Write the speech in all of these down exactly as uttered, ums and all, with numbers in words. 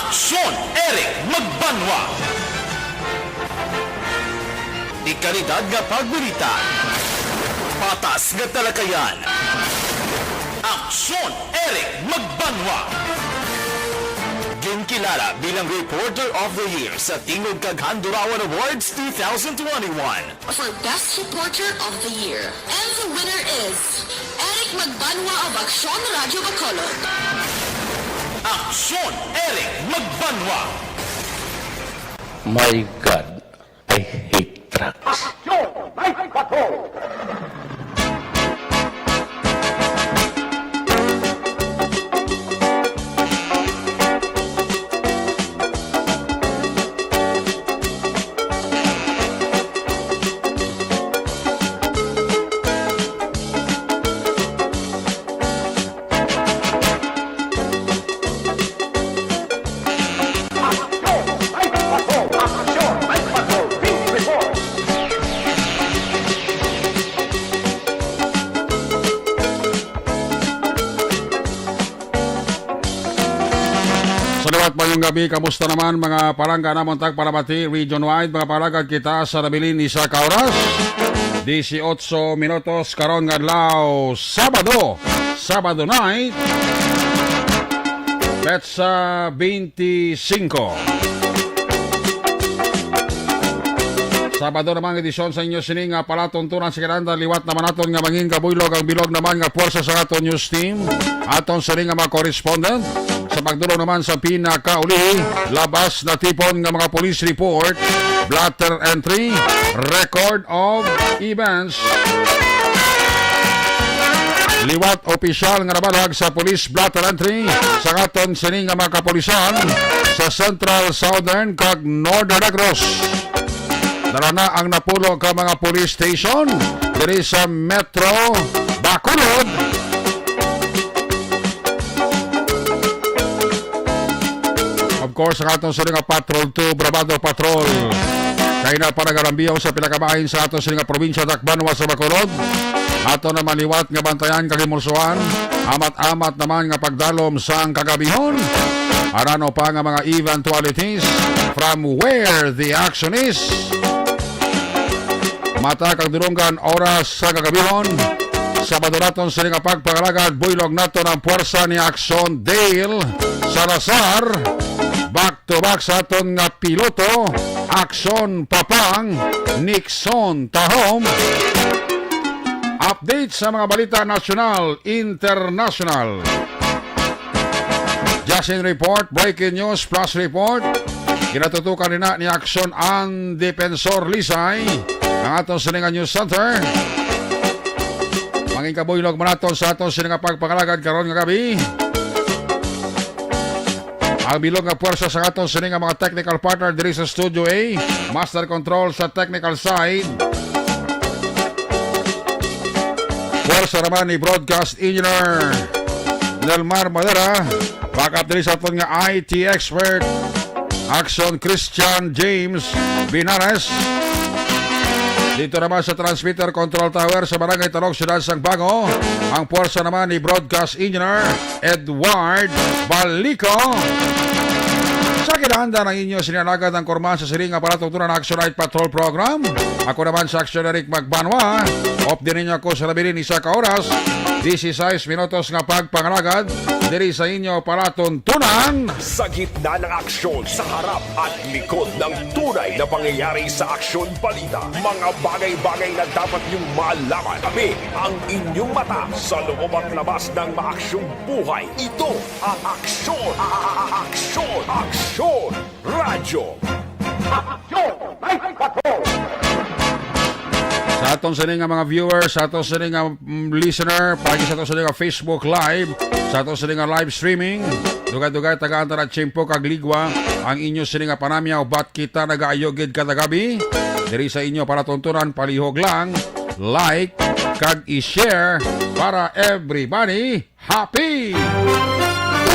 Aksyon, Eric Magbanwa. Dekalidad nga pagbalita. Patas nga talakayan. Aksyon, Eric Magbanwa. Ginkilala bilang Reporter of the Year sa Tingog kag Handurawan Awards two thousand twenty-one. For Best Reporter of the Year. And the winner is Eric Magbanwa of Aksyon Radyo Bacolod. Aksyon, Eric Magbanwa. My God, I hate drugs. Aksyon! Night Patrol! Sa liwat, mayong gabi. Kamusta naman, mga palangga namon tagpalamati region-wide? Mga palagad, kita sa nabilin isa ka oras, dieciocho minutos karon nga adlaw, Sabado, Sabado night, petsa twenty-five. Sabado naman ang edisyon sa inyo sini nga palatuntunan sa kinahanglan. Liwat naman naton nga mangin kabuylog ang bilog naman nga puwersa sa aton news team. Aton sini nga mga correspondent sa pagdulong naman sa pinakaulihi, labas na tipon nga mga police report, blotter entry, record of events. Liwat opisyal nga nabalag sa police blotter entry sa aton sini nga mga kapulisan sa Central, Southern, kag Northern Negros. Dala na ang napulo ka mga police station diri sa Metro Bacolod. Of course, ang aton sini nga Patrol two, Bravado Patrol. Kay na para galambiyaw sa pinakabahin sa aton sini nga probinsya, dakbanwa sa Bacolod. Ato na maliwat nga bantayan kag himulsuan. Amat-amat naman nga pagdalom sang kagabihon. Arano pa nga mga eventualities from where the action is. Mata kag dulonggan, oras sa kagabihon. Sabado naton sini nga pagpangalagad, buylog naton ang puwersa ni Action Dale Salazar. Back to back sa aton nga piloto, Action Papang Nixon Tahom. Update sa mga balita nasyonal, internasyonal. Jasin Report, Breaking News, Flash Report. Ginatutukan nina ni Action ang Defensor Lisay, ang aton sini nga News Center. Mangin kabuylog man naton sa aton sini nga pagpangalagad karon nga gabi. Ang bilog nga puwersa sa aton sini nga mga technical partner diri sa Studio A, Master Control sa technical side. Puwersa naman ni Broadcast Engineer Nelmar Madera. Backup diri sa aton nga I T expert, Action Christian James Binares. Dito naman sa transmitter control tower sa Barangay Talog, Siyudad sang Bago, ang puwersa naman ni Broadcast Engineer Edward Balico. Sa kinahanglan ang inyo sinalagad ang kurman sa siring nga palatuntunan Action Night Patrol Program. Ako naman sa Action Eric Magbanwa. Update ninyo ako sa nabilin isa ka oras, dieciséis minutos nga pagpangalagad diri sa inyo palatuntunan. Sa gitna ng aksyon, sa harap at likod ng tunay na pangyayari sa Aksyon Balita, mga bagay-bagay na dapat niyong malaman. Kami ang inyong mata sa loob at labas ng maaksyong buhay. Ito ang Aksyon, a-, a-, a-, Aksyon, Aksyon Radyo. Aksyon Night Patrol! Sa aton sini nga mga viewers, sa aton sini nga, mm, listener, paagi sa aton sini nga Facebook Live, sa aton sini nga live streaming, dugay-dugay, tagaan ta na tiyempo kag ligwa ang inyo sini nga panamyaw, bat kita nagaayo gid kada gabi diri sa inyo palatuntunan. Palihog lang, like, kag i-share para everybody happy!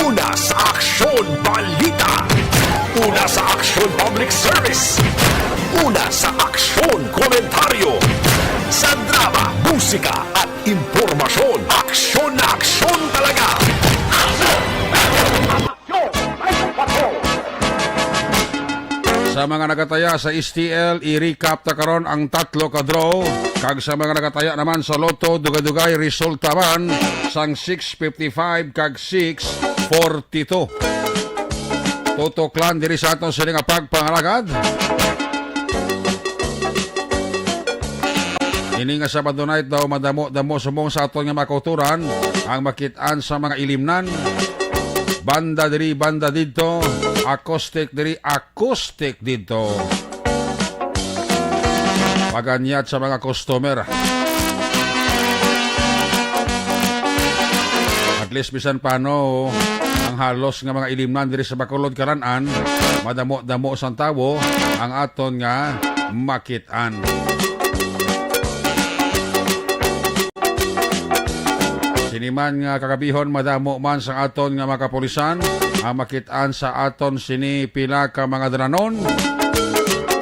Una sa Aksyon Balita. Una sa Aksyon Public Service. Una sa Aksyon Komentaryo. Sa drama, musika, at impormasyon. Aksyon na aksyon talaga. Aksyon! Aksyon! Night Patrol! Mga nagataya sa S T L, i-recap ta karon ang tatlo ka draw. Kag sa mga nagataya naman sa Lotto, dugay-dugay resulta man sang six fifty-five kag six forty-two. Tutok lang diri sa aton sini nga pagpangalagad. Ini nga Sabado night daw, madamo-damo subong sa aton nga mga kauturan ang makit-an sa mga ilimnan. Banda diri, banda didto, acoustic diri, acoustic didto. Paganyat sa mga customer. At least, bisan paano, ang halos nga mga ilimnan diri sa Bacolod, Kalan-an, madamo-damo sang tawo ang aton nga makit-an. Sini man nga kagabihon, madamo man sa aton nga mga kapulisan ang makit-an sa aton sini pila ka mga dalanon.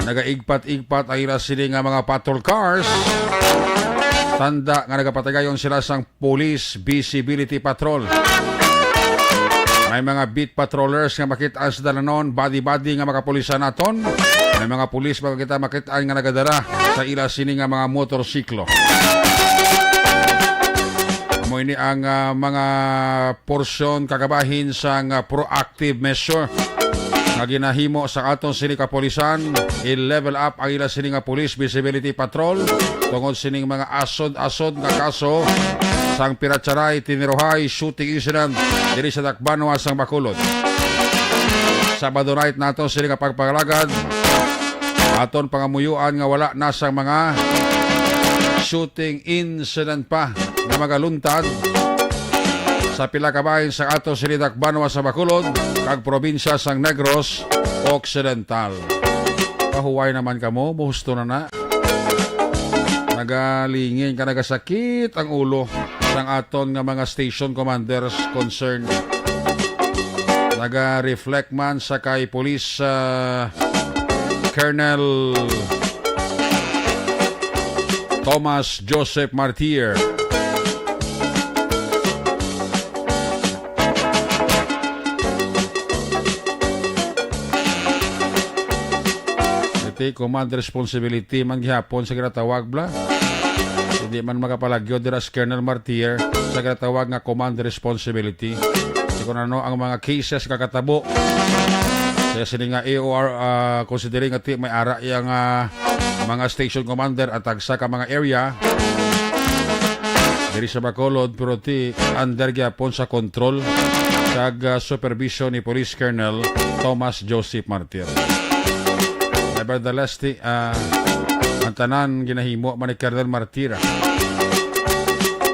Nagaigpat-igpat ang ila sini nga mga patrol cars. Tanda nga nagapatigayon sila sang Police Visibility Patrol. May mga beat patrollers nga makit-an sa dalanon, body-body nga mga kapulisan naton. May mga pulis ba kita makit-an nga nagadala sa ila sini nga mga motorsiklo. Amo ini ang, ah, mga porsyon kagabahin sang, ah, proactive measure nga ginahimo sa aton sini kapulisan. I-level up ang ila sini nga Police Visibility Patrol tungod sining mga asod-asod nga kaso sang piratsaray, tiniruhay, shooting incident diri sa Dakbanwa sang Bacolod. Sabado night nato sini nga pagpangalagad. Aton pangamuyuan nga wala na sang mga shooting incident pa nga magaluntad sa pila ka bahin sa ato sini Dakbanwa sa Bacolod kag probinsya sang Negros Occidental. Pahuway naman kamo, muhusto na na. Nagalingin ka, nagasakit ang ulo sang aton nga mga station commanders concern. Naga-reflect man sa kay Police, ah, Colonel Thomas Joseph Martir. Iti command responsibility man gihapon sa ginatawag, bla. Hindi man makapalagyo dira si Colonel Martir sa ginatawag nga command responsibility. Sa kung ano ang mga cases nga katabo. Kaya sini nga A O R, ah, considering nga ti may ara yang, ah, mga station commander at tagsa ka mga area diri sa Bacolod, pero ti under gyapon sa control kag, ah, supervision ni Police Colonel Thomas Joseph Martir. Nevertheless, ti, ah, ang tanan ginahimo man ni Colonel Martir.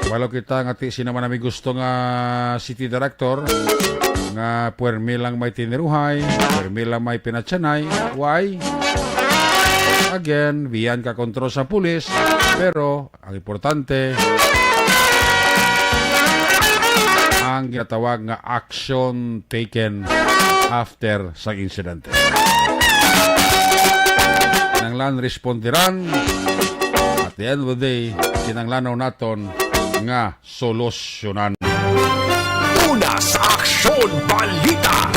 Walo kita nga ti sino man ang may gusto nga city director nga puwermi lang may tiniruhay, puwermi lang may pinatsanay. Why? Again, biyan ka kontrol sa pulis, pero ang importante, ang ginatawag nga action taken after sa insidente. Kinahanglan respondiran. At the end of the day, kinahanglan naton nga solusyonan. Una sa aksyon, balita.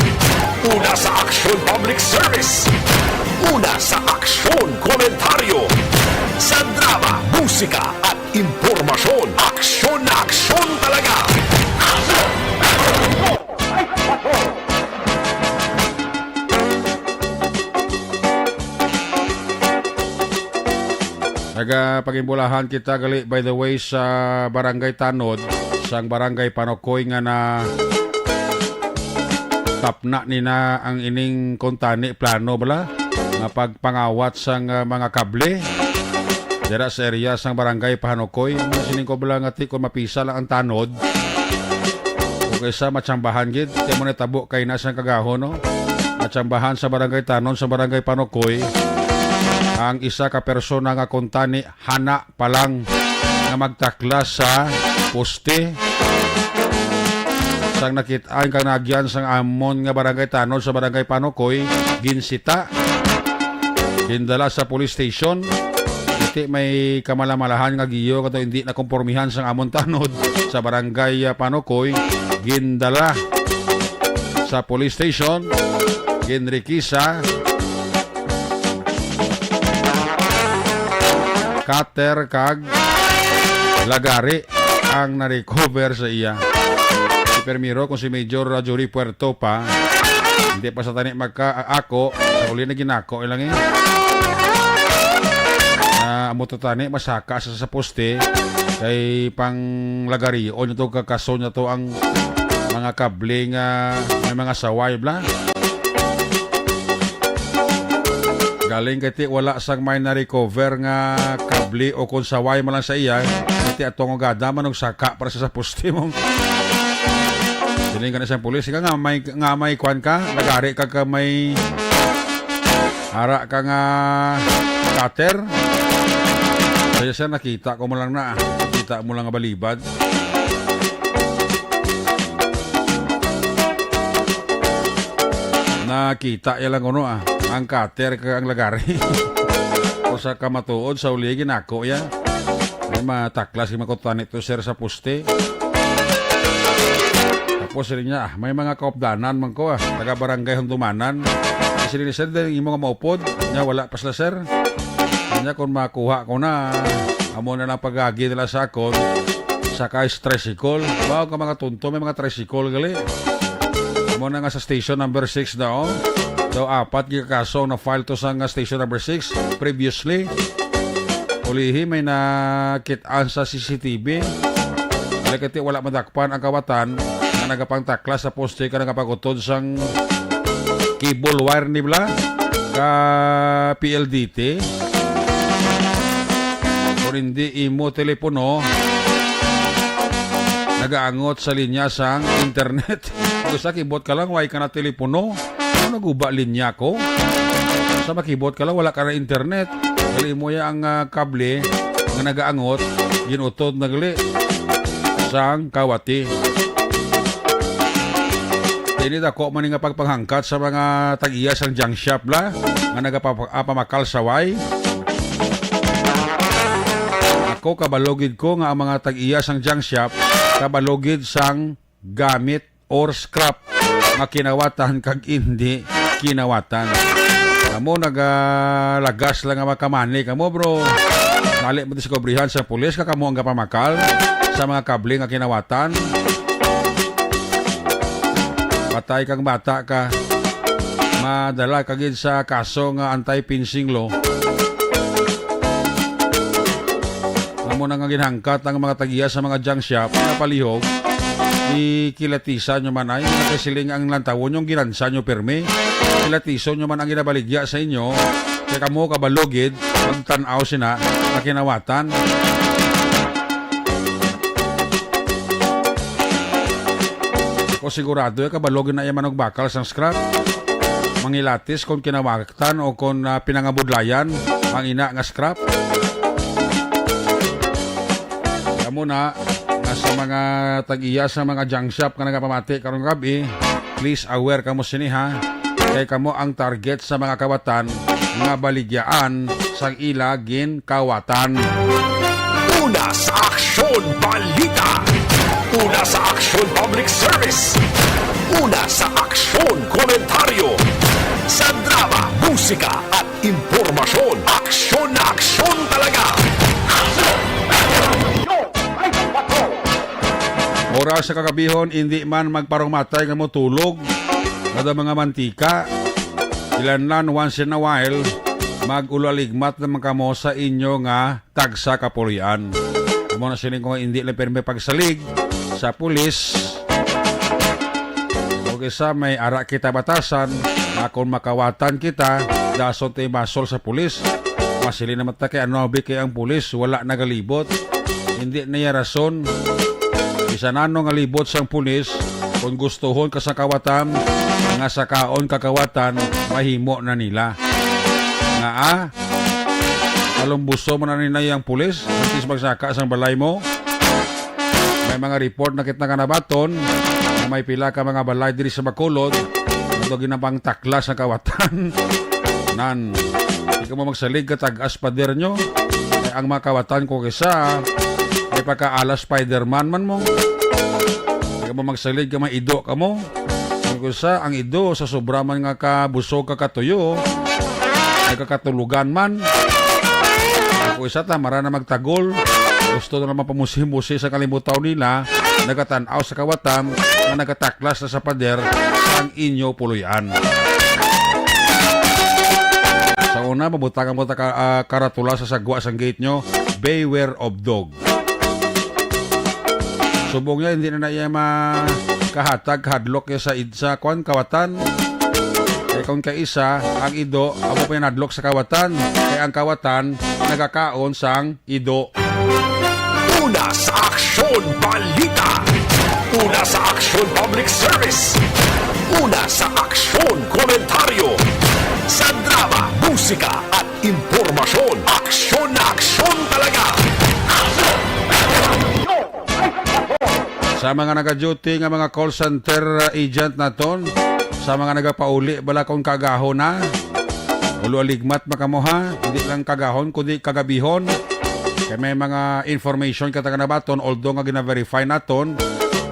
Una sa aksyon, public service. Una sa aksyon, komentaryo. Sa drama, musika, at impormasyon, aksyon na aksyon talaga. Nagapagimbulahan kita gali, by the way, sa Barangay Tanod, sang Barangay Panokoy nga na tapna nina ang ining kuntani plano bala nga pagpangawat sang, ah, mga kable dira sa area sang Barangay Panokoy. Amo sining ko bala nga ti kon mapisa lang ang tanod, o kaysa matsambahan gid, kay mo natabo kay na sang kagahon, no? Matsambahan sa Barangay Tanod, sa Barangay Panokoy, ang isa ka persona nga kuntani hana pa lang nga magtaklas sa poste. Sang nakit-an kang naagyan sang amon nga Barangay Tanod sa Barangay Panokoy, ginsita, gindala sa police station. Iti may kamalamalahan nga giyo kato hindi nakompormihan sang amon tanod sa Barangay, ah, Panokoy, gindala sa police station, ginrikisa, cutter kag lagari ang na-recover sa iya. Si Permiro, kung si Major, ah, Jory Puerto pa, hindi pa sa tani magka-, ako, sa uli na ginako lang eh. Ah, amo to tani, masaka sa, sa poste, kay pang lagari, o nyo to kakaso na to ang mga kable nga may mga saway, bla. Galing kay ti wala sang may na-recover nga kable o kon saway man lang sa iya, ti ato nga gada man og saka para sa, sa poste mo. Siling gani sang pulis, ika nga may, nga may kwan ka, lagari ka ka may ara ka nga cutter. Kaya siya nakita ko mo lang na, kita mo lang nga balibad. Nakita ya lang kuno, ah, ang cutter kag ang lagari. Usa ka matuod sa uli ginako ya. May mataklas yung makutan nito, sir, sa poste. Tapos siling niya, "Ah, may mga kaupdanan man ko, ah, taga Barangay Hundumanan." Siling ni sir, "Dili imo nga maupod." Niya, "Wala pa sila, sir." Niya, "Kung makuha ko na, amo na lang pagagi nila sa akon." Sakay sa tricycle. Wow, ka mga tunto, may mga tricycle gali. Amo na nga sa station number six na, oh. Daw apat gid ka kaso ang na-file to sa nga station number six previously. Ulihi, may nakit-an sa C C T V. Wala kati, wala madakpan ang kawatan nga nagapangtaklas sa poste ka nagapagutod sang cable wire ni bla ka P L D T. Kung hindi imo telepono, nagaangot sa linya sang internet. Kung sa kibot ka lang, way ka na telepono. Ano, naguba linya ko? Sa makibot ka lang, wala ka na internet. Dali mo ya ang, ah, kable nga nagaangot, ginutod na gali sang kawati. Ini dako man nga pagpanghangkat sa mga tag-iya sang junk shop la nga nagapapamakal sa way. Ako, kabalugid ko nga ang mga tag-iya sang junk shop kabalugid sang gamit or scrap nga kinawatan kag indi kinawatan. Kamo nagalagas lang nga makamani kamo, bro. Dali mo sa kobrihan sa pulis ka kamo ang gapamakal sa mga kable nga kinawatan. Patay kang bata ka. Madala ka gid sa kaso nga anti-fencing law. Amo na nga ginhangkat ang mga tag-iya sa mga junk shop nga palihog, ikilatisan nyo man ay nakasiling ang lantawon yung ginansa nyo pirmi. Kilatison nyo man ang ginabaligya sa inyo, kay kamo kabalugid magtan-aw sina nga kinawatan. Ako sigurado ya kabalugid na iya manugbakal sang scrap. Mangilatis kon kinawatan o kon, ah, pinangabudlayan ang ina nga scrap. Kamo na nga sa mga tag-iya sa mga junk shop nga nagapamati karong gabi, please aware kamo sini, ha. Kay kamo ang target sa mga kawatan nga baligyaan sang ila ginkawatan. Una sa aksyon, balita. Una sa aksyon, public service. Una sa aksyon, komentaryo. Sa drama, musika, at impormasyon. Aksyon na aksyon talaga. Aksyon! Aksyon! Ay, patrol! Oras sa kagabihon, indi man magparong matay nga motulog. Kada mga mantika, ilan lang once in a while, mag-ulaligmat naman kamo sa inyo nga tagsa kapulian. Amo na sining ko nga hindi lang pirmi pagsalig sa pulis. O kisa may ara kita batasan na kung makawatan kita, dason tay masol sa pulis. Masili naman ta kay ano, abi, kay ang pulis wala nagalibot. Hindi na iya rason. Bisan ano nga libot sang pulis, kung gustuhon ka sa kawatan, nga sakaon ka kawatan, mahimo na nila. Nga, ah, malumbuso man na nila yung pulis, antes magsaka sang balay mo. May mga report na kita nga nabaton, na may pila ka mga balay diri sa Bacolod, ito ginabang taklas sa kawatan. Nan, di ka mo magsalig ka tag-as pader nyo. Kay ang mga kawatan ko kisa, may pagkaala Spider-Man man mo. Di ka mo magsalig ka may ido ka mo. Ang kisa, ang ido, sa sobra man nga kabusog ka katuyo, nagkakatulugan man. Kung isa ta, mara na magtagol, gusto na lang mapamusi-musi sa kalimutaw nila, nagatan-aw sa kawatan nga nagataklas na sa pader sang inyo puloy-an. Sa una, mabutangan mo ta ka, ah, karatula sa sagwa sang gate nyo, "Beware of dog." Subong niya, hindi na na iya makahatag kahadlok niya sa id-, sa kwan, kawatan. Kay kung kaisa, ang ido, amo pa yung hadlok sa kawatan. Kay ang kawatan, nagakaon sang ido. Una sa aksyon, balita. Una sa aksyon, public service. Una sa aksyon, komentaryo. Sa drama, musika, at impormasyon. Aksyon na aksyon talaga. Sa mga nagaduty nga mga call center agent naton, sa mga nagapauli bala kung kaagahon na, ulo aligmat man kamo ha, hindi lang kaagahon kundi kagabihon. Kay may mga information kita nga nabaton, although nga gina-verify naton,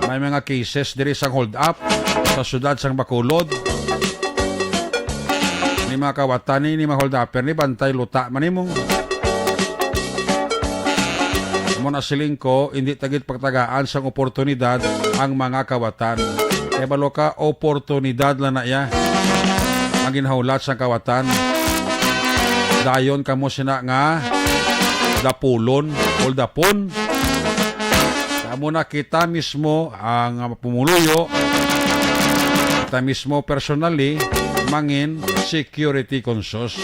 may mga cases diri sang hold up sa siyudad sang Bacolod. Ni mga kawatan ni, ni mga hold-upper ni, bantay luta man nimo. Amo na siling ko, hindi ta gid pagtagaan sang oportunidad ang mga kawatan. Kay balo ka, oportunidad lang na iya ang ginahulat sang kawatan. Dayon kamo sina nga dapulon o dapon. Kamo na kita mismo ang pumuluyo, kita mismo personally, mangin security conscious.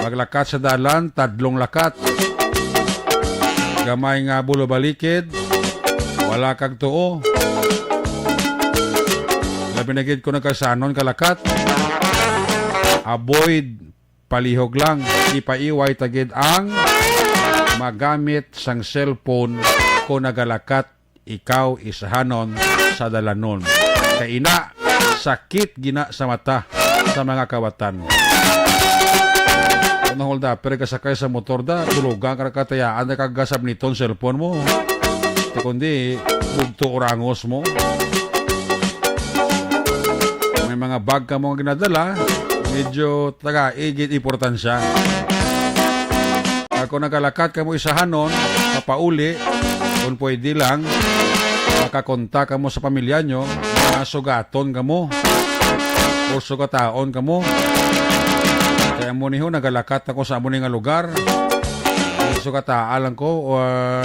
Maglakat sa dalan, tadlong lakat. Gamay nga bulobalikid, wala kag tuo. Labi na gid kung nagkaisanon ka lakat. Avoid palihog lang. Ipaiway ta gid ang magamit sang cellphone kung nagalakat ikaw isahanon sa dalanon. Kay ina, sakit gina sa mata sa mga kawatan. Kung nang hold up, pero kasakay sa motor da, tulugan ka na katayaan na kagasab niton cellphone mo. Kay kundi, bugto orangos mo. May mga bag ka mo nga ginadala, medyo tagai gid importansya. Ako nagalakat kamo isahanon, papauli, kung pwede lang, makakontak kamo sa pamilya nyo, nga sugaton kamo, o sugataon kamo. Kaya mo niho, nagalakat ako sa amo ni nga lugar. Sugataan lang ko, o, ah,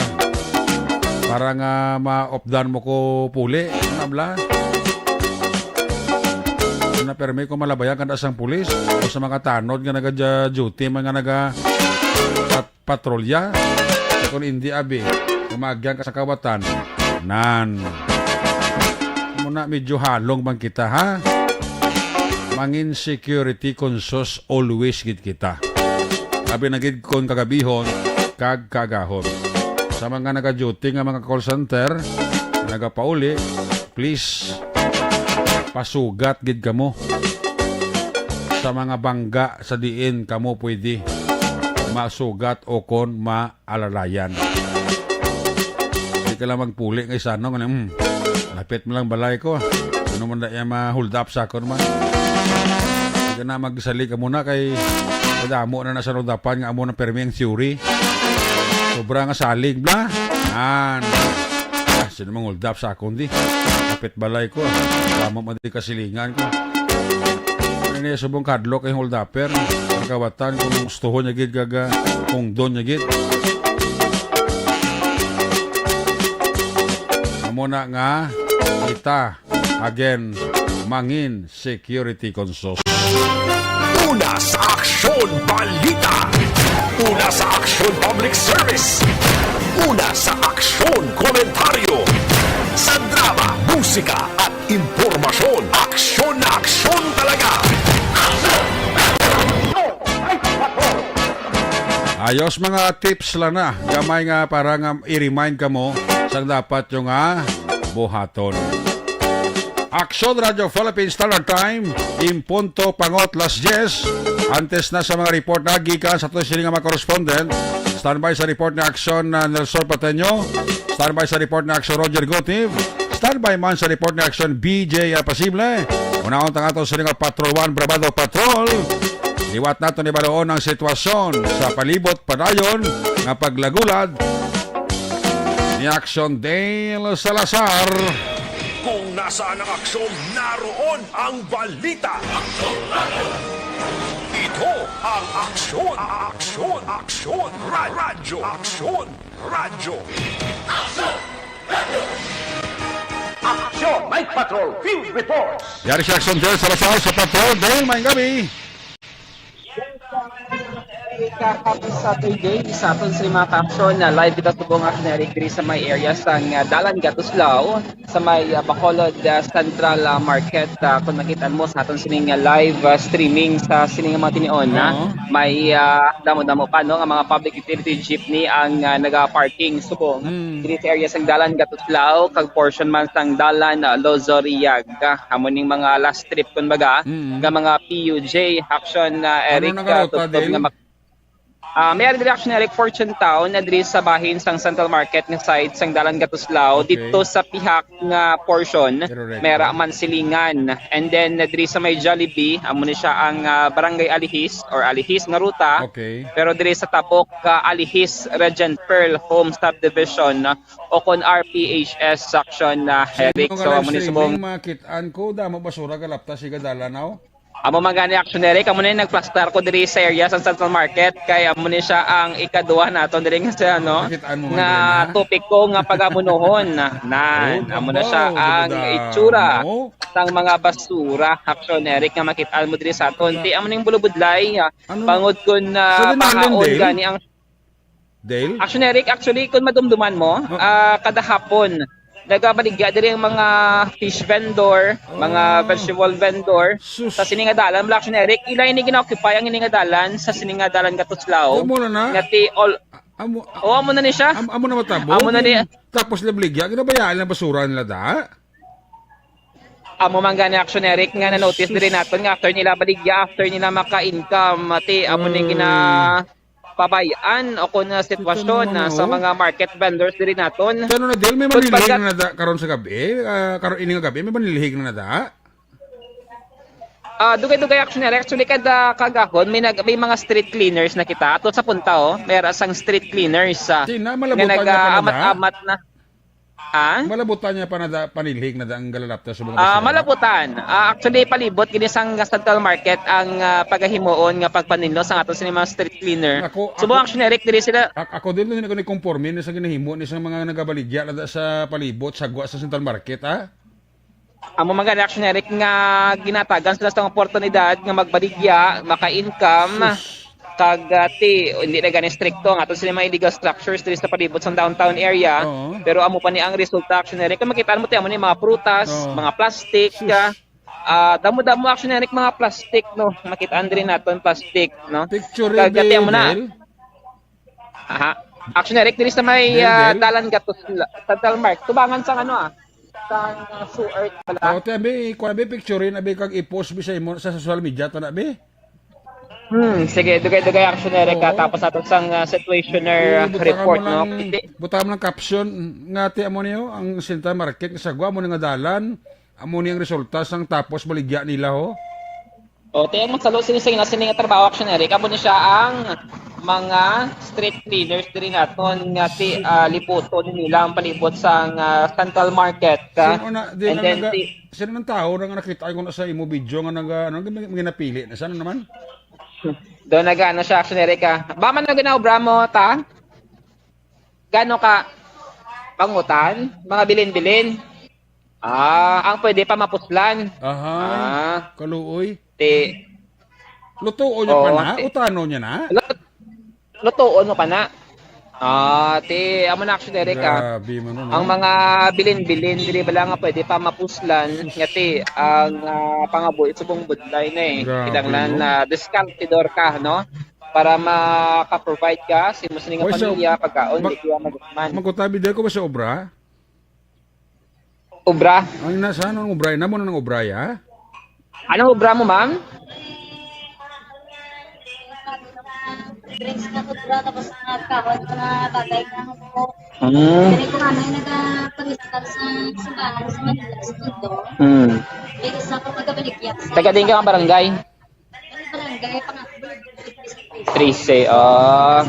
para nga maopdan mo ko puli. Ano, bla? Na permi ko malabayan kanda sang pulis o sa mga tanod nga naga-duty, mga naga pat-, patrolya. Kung hindi, abi, umagyan ka sa kawatan. Nan. Muna, medyo halong man kita, ha? Mangin security conscious always gid kita. Abi na gid kon kagabihon, kag kagahon. Sa mga naga-duty nga mga call center, nagapauli, please, pasugat gid kamo sa mga bangga sa diin kamo pwede masugat o kon maalalayan. Di ka lang magpuli nga isano nga, "Hmm, lapit mo lang balay ko. Ano man na iya ma-hold up sa akon man?" Di ka na magsalig ka muna kay madamo na na sa hold upan nga amo na permi ang theory. Sobra nga salig, bla. An. Ah, sino mang hold up sa akon di? Lapit balay ko. Tama man di kasilingan ko. Ano niya subong kadlok yung hold upper? Ang kawatan kung gustuhon niya gid gaga, kung don niya gid. Amo na nga, kita, again, mangin security conscious. Una sa aksyon, balita. Una sa aksyon, public service. Una sa aksyon, komentaryo. Sa drama, musika, at impormasyon. Aksyon na aksyon talaga. Ayos, mga tips lang na. Gamay nga para nga i-remind kamo sa dapat yung, ah, buhaton. Aksyon Radyo Philippines Standard Time, in punto pangot las diyes. Antes na sa mga report na gikan sa aton sini nga mga correspondent, standby sa report ni Aksyon, ah, Nelson Pateño. Standby sa report ni Aksyon Roger Gotif. Standby man sa report ni Aksyon B J Apasible. Unahon ta nga aton sini nga Patrol One Bravado Patrol. Liwat naton ibaluon ang sitwasyon sa palibot padayon nga paglagulad ni Action Dale Salazar. Kung nasaan ang aksyon, naroon ang balita. Ito ang Aksyon, Aksyon, Aksyon, Ra- Radyo, Aksyon, Radyo. Aksyon! Night Patrol Field Reports! Yari si Action Dale Salazar sa Patrol. Dale, maayong gabi. Happy Saturday sa aton sa mga ka-aksyon. Na live kita subong, Action Eric, diri sa may area sang, ah, Dalan Gatuslao, sa may, ah, Bacolod, ah, Central, ah, Market. Ah, kung nakita mo sa aton sining, ah, live, ah, streaming sa sining mga tinion, na Oo. may, ah, damo-damo pa, no, nga mga public utility jeepney ang, ah, naga-parking subong Mm. diri sa area sang Dalan Gatuslao, kag portion man sang Dalan, ah, Lozoriag. Amo ning mga last trip, kumbaga, Mm. nga mga P U J action, ah, Ano Eric, na ah, karota, tubtob Dale? nga mak- Ah, may ari diri, Action Eric, Fortune Town, na diri sa bahin sang Central Market nga side sang Dalan Gatuslao, Okay. dito sa pihak nga portion, Correct. may ara man silingan. And then, na diri sa may Jollibee, amo ni siya ang, ah, Barangay Alihis or Alihis nga ruta. Okay. Pero diri sa tapok, ah, Alihis Regent Pearl Home Subdivision, ah, o kon R P H S section, ah, Eric. So, amo ni subong makit-an ko, damo basura galapta sa dalan, aw? Amo man gani, Action Eric, amo na yung nagplastar ko diri sa area sa Central Market, kay amo ni siya ang ikaduha naton diri nga sa, ano, Nakit-an mo man nga diri, ha? topiko nga pagamunuhon. Nan, Oh, amo na siya babaw, ang di ba daw? itsura Oo. sang mga basura, Action Eric, nga makit-an mo diri sa aton. Ti, amo ning bulubudlay, ah, Ano? Bangod kun, ah, Sa Dinalin, pahaon Dale? gani ang Dale? Action Eric, actually, kung madumduman mo, Oh. ah, kada hapon, nagabaligya diri ang mga fish vendor, mga Ah. vegetable vendor. Sus. Sa sini nga dalan, wala, Action Eric, ila ini gina-occupy ang ini nga dalan sa sini nga dalan Gatuslao. Amo na na? Nga ti all, Amo, oh, amo na ni siya. Am-, amo na matabo. Amo na ni. Tapos nabaligya, ginabayaan lang basura nila da? Amo man gani, Action Eric, nga na-notice diri naton nga after nila baligya, after nila maka-income, ti amo ni Mm. gina- pabayaan o kung, ah, sitwasyon, Ito naman, ah, sa oh. mga market vendors diri naton. Pero na, Dale, may Kung manilhig baga- na nada karon sa gabi? Ah, karon ini nga gabi, may manilhig na nada? Ah, dugay-dugay, Action Eric. Actually, kada kagahon, may nag-, may mga street cleaners na kita. Ato sa punta, oh, may ara sang street cleaners, ah, Sina, nga malabutan niya pa nada? nag-aamat-amat na. Ha? Malabutan niya pa nada, panilhig nada ang galalapta sa mga Ah, basura? malabutan. Ah, actually, palibot gini sang Central Market ang, ah, pagahimuon nga pagpaninlo sa ato sini mga street cleaner. Ako, Subong, ako, Action Eric, diri sila. Ak-, ako din, hindi ko ni konforme ni sa ginahimo ni sa mga nagabaligya na sa palibot, sa gwa sa Central Market, ha? Amo man gani, Action Eric, nga ginatagan sila sa oportunidad nga magbaligya, maka-income, Sus. kag, ah, ti, hindi na gani stricto ang ato sila mga illegal structures diri sa palibot sa downtown area. Oo. Pero amo pa ni ang resulta, Action Eric. Kung makita mo, ti, amo ni mga prutas, Oo. mga plastic, Sus. ah, ah, damo-damo, Action Eric, mga plastic, no? Makita diri naton plastic, no? Picture Kag, reveal, ti, amo na. Dale. Aha. Action Eric, diri sa may, Del, ah, Del. Dalan Gatos, Central Market. Tubangan sang ano, ah, sang, ah, sewer pala. Oh, ti, abi, kuha, abi, picture rin, abi, kag i-post, bi, sa imo, sa social media, to na, bi? Hmm, sige, dugay-dugay, Action Eric, ah, Oo. tapos ato sang, ah, situationer Di, butang report, mo no? lang, Hindi. butang mo lang caption, nga, ti, amo niyo, ang Central Market, nga sagwa mo nga dalan, amo ni ang resulta sang tapos baligya nila, ho? O, ti, ang magsalo sini sa ina sini nga trabaho, Action Eric, amo ni siya ang mga street cleaners diri naton nga ti, ah, liputon nila ang palibot sang, ah, Central Market, ah. Sino na, di And lang then, naga-, ti- sino nang tao na nga nakita ko na sa imo video nga naga-, ano, may, may napili na? Saan naman? Doon nag-ano siya, Action Eric, ah. Ba man na ginaobra mo, ta? Gano ka pangutan? Mga bilin-bilin? Ah, ang pwede pa mapuslan. Ahay, Ah. kaluoy. Ti. Lutuon niya pa Oo, na? ti. Utano niya na? Lut-, lutuon mo pa na? Ah, ti, amo na, Action Eric, ah. Grabe man, no? Ang mga bilin-bilin, diri ba lang nga pwede pa mapuslan? Nga ti, ang, ah, pangabuhi subong budlay na eh. Grabe, Kinahanglan no? na diskarte dor ka, no? Para maka-provide ka sa imo sining Oy, so, pamilya, pagkaon, mag-, di kaya magman. Magkutabi dahil ko ba sa obra? Obra. Ang nasa, anong obra? Namo na ng obra, ya? Anong obra mo, ma'am? Drinks na obra, tapos mga kahoy, mga bagay na ako. Hmm. Dali ko, ma'am, ay nagapag-stop sa simbahan sa Manila, sa Tondo. Hmm. May isa ko pagkabaligya sa Taga din ka ang barangay? Ano barangay? Pang-, Trece, ah.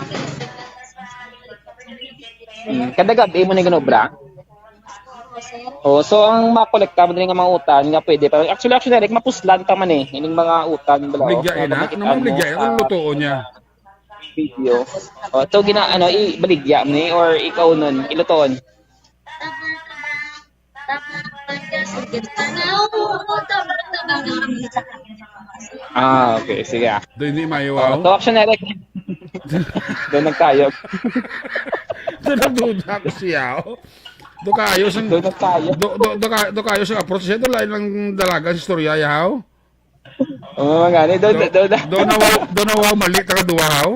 Hmm, kada gabi mo ni ginobra? Oh, so ang makolekta mo diri nga mga utan nga pwede pa. Actually, actually, like, mapuslan ta man eh. Ining mga utan bala, oh. Baligya ina. Ano man, baligya ina? Ang lutuon niya. Video. Oh, so gina ano, ibaligya mo ni or ikaunon, ilutuon. Ah, okay, sige, ah. Do hindi mayo, oh, to action, Eric. Doon nagtayog. Do nagduda ko siya, oh. Do kayo sang do nagtayog. Do, do, do, ka- do kayo sa approach siya, do lain lang dalaga sa istorya, yaw. Oo, nga ni, do, do, do, do, do, na wow, do na wow, mali, taga duwa, haw?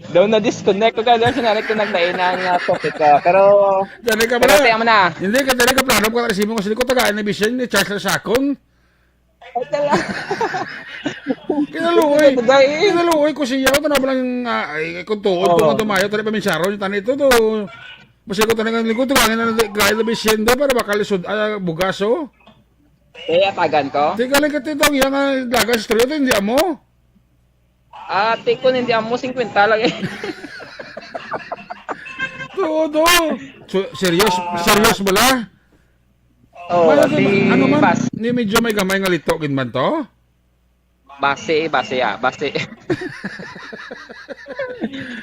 Daw na-disconnect ko, kaya daw sinanay ko naglain ang, ah, topic, ah. Pero, Dali ka pero pala. Tiyan mo na. Hindi ka, dali ka plano ko kasi mo kasi ko tagaan ni Bisyeng ni Charles Lasakon. Ay, tala. Kinaluoy. Ano ba, eh? Kinaluoy ko siya. Ito na pala yung, ah, ay, kung tuod, Oo. Kung tumayo, tali pa minsaro, yung tanito to. Basta ko tanang lingkod, to, kaya na, kaya na Bisyeng, para makalisod, ah, bugas, oh. Kaya tagan ko? Di ka lang katito, ang iyang, ah, lagas, tuloy, ito, hindi amo. Ah, tikon, hindi amo, singkwenta lang eh. Tuod, oh. So, serious, Ah. Serious bala? Oh, May ano, di ano man, bas- ni medyo may gamay nga lito gid man to? Base, base, ah, base.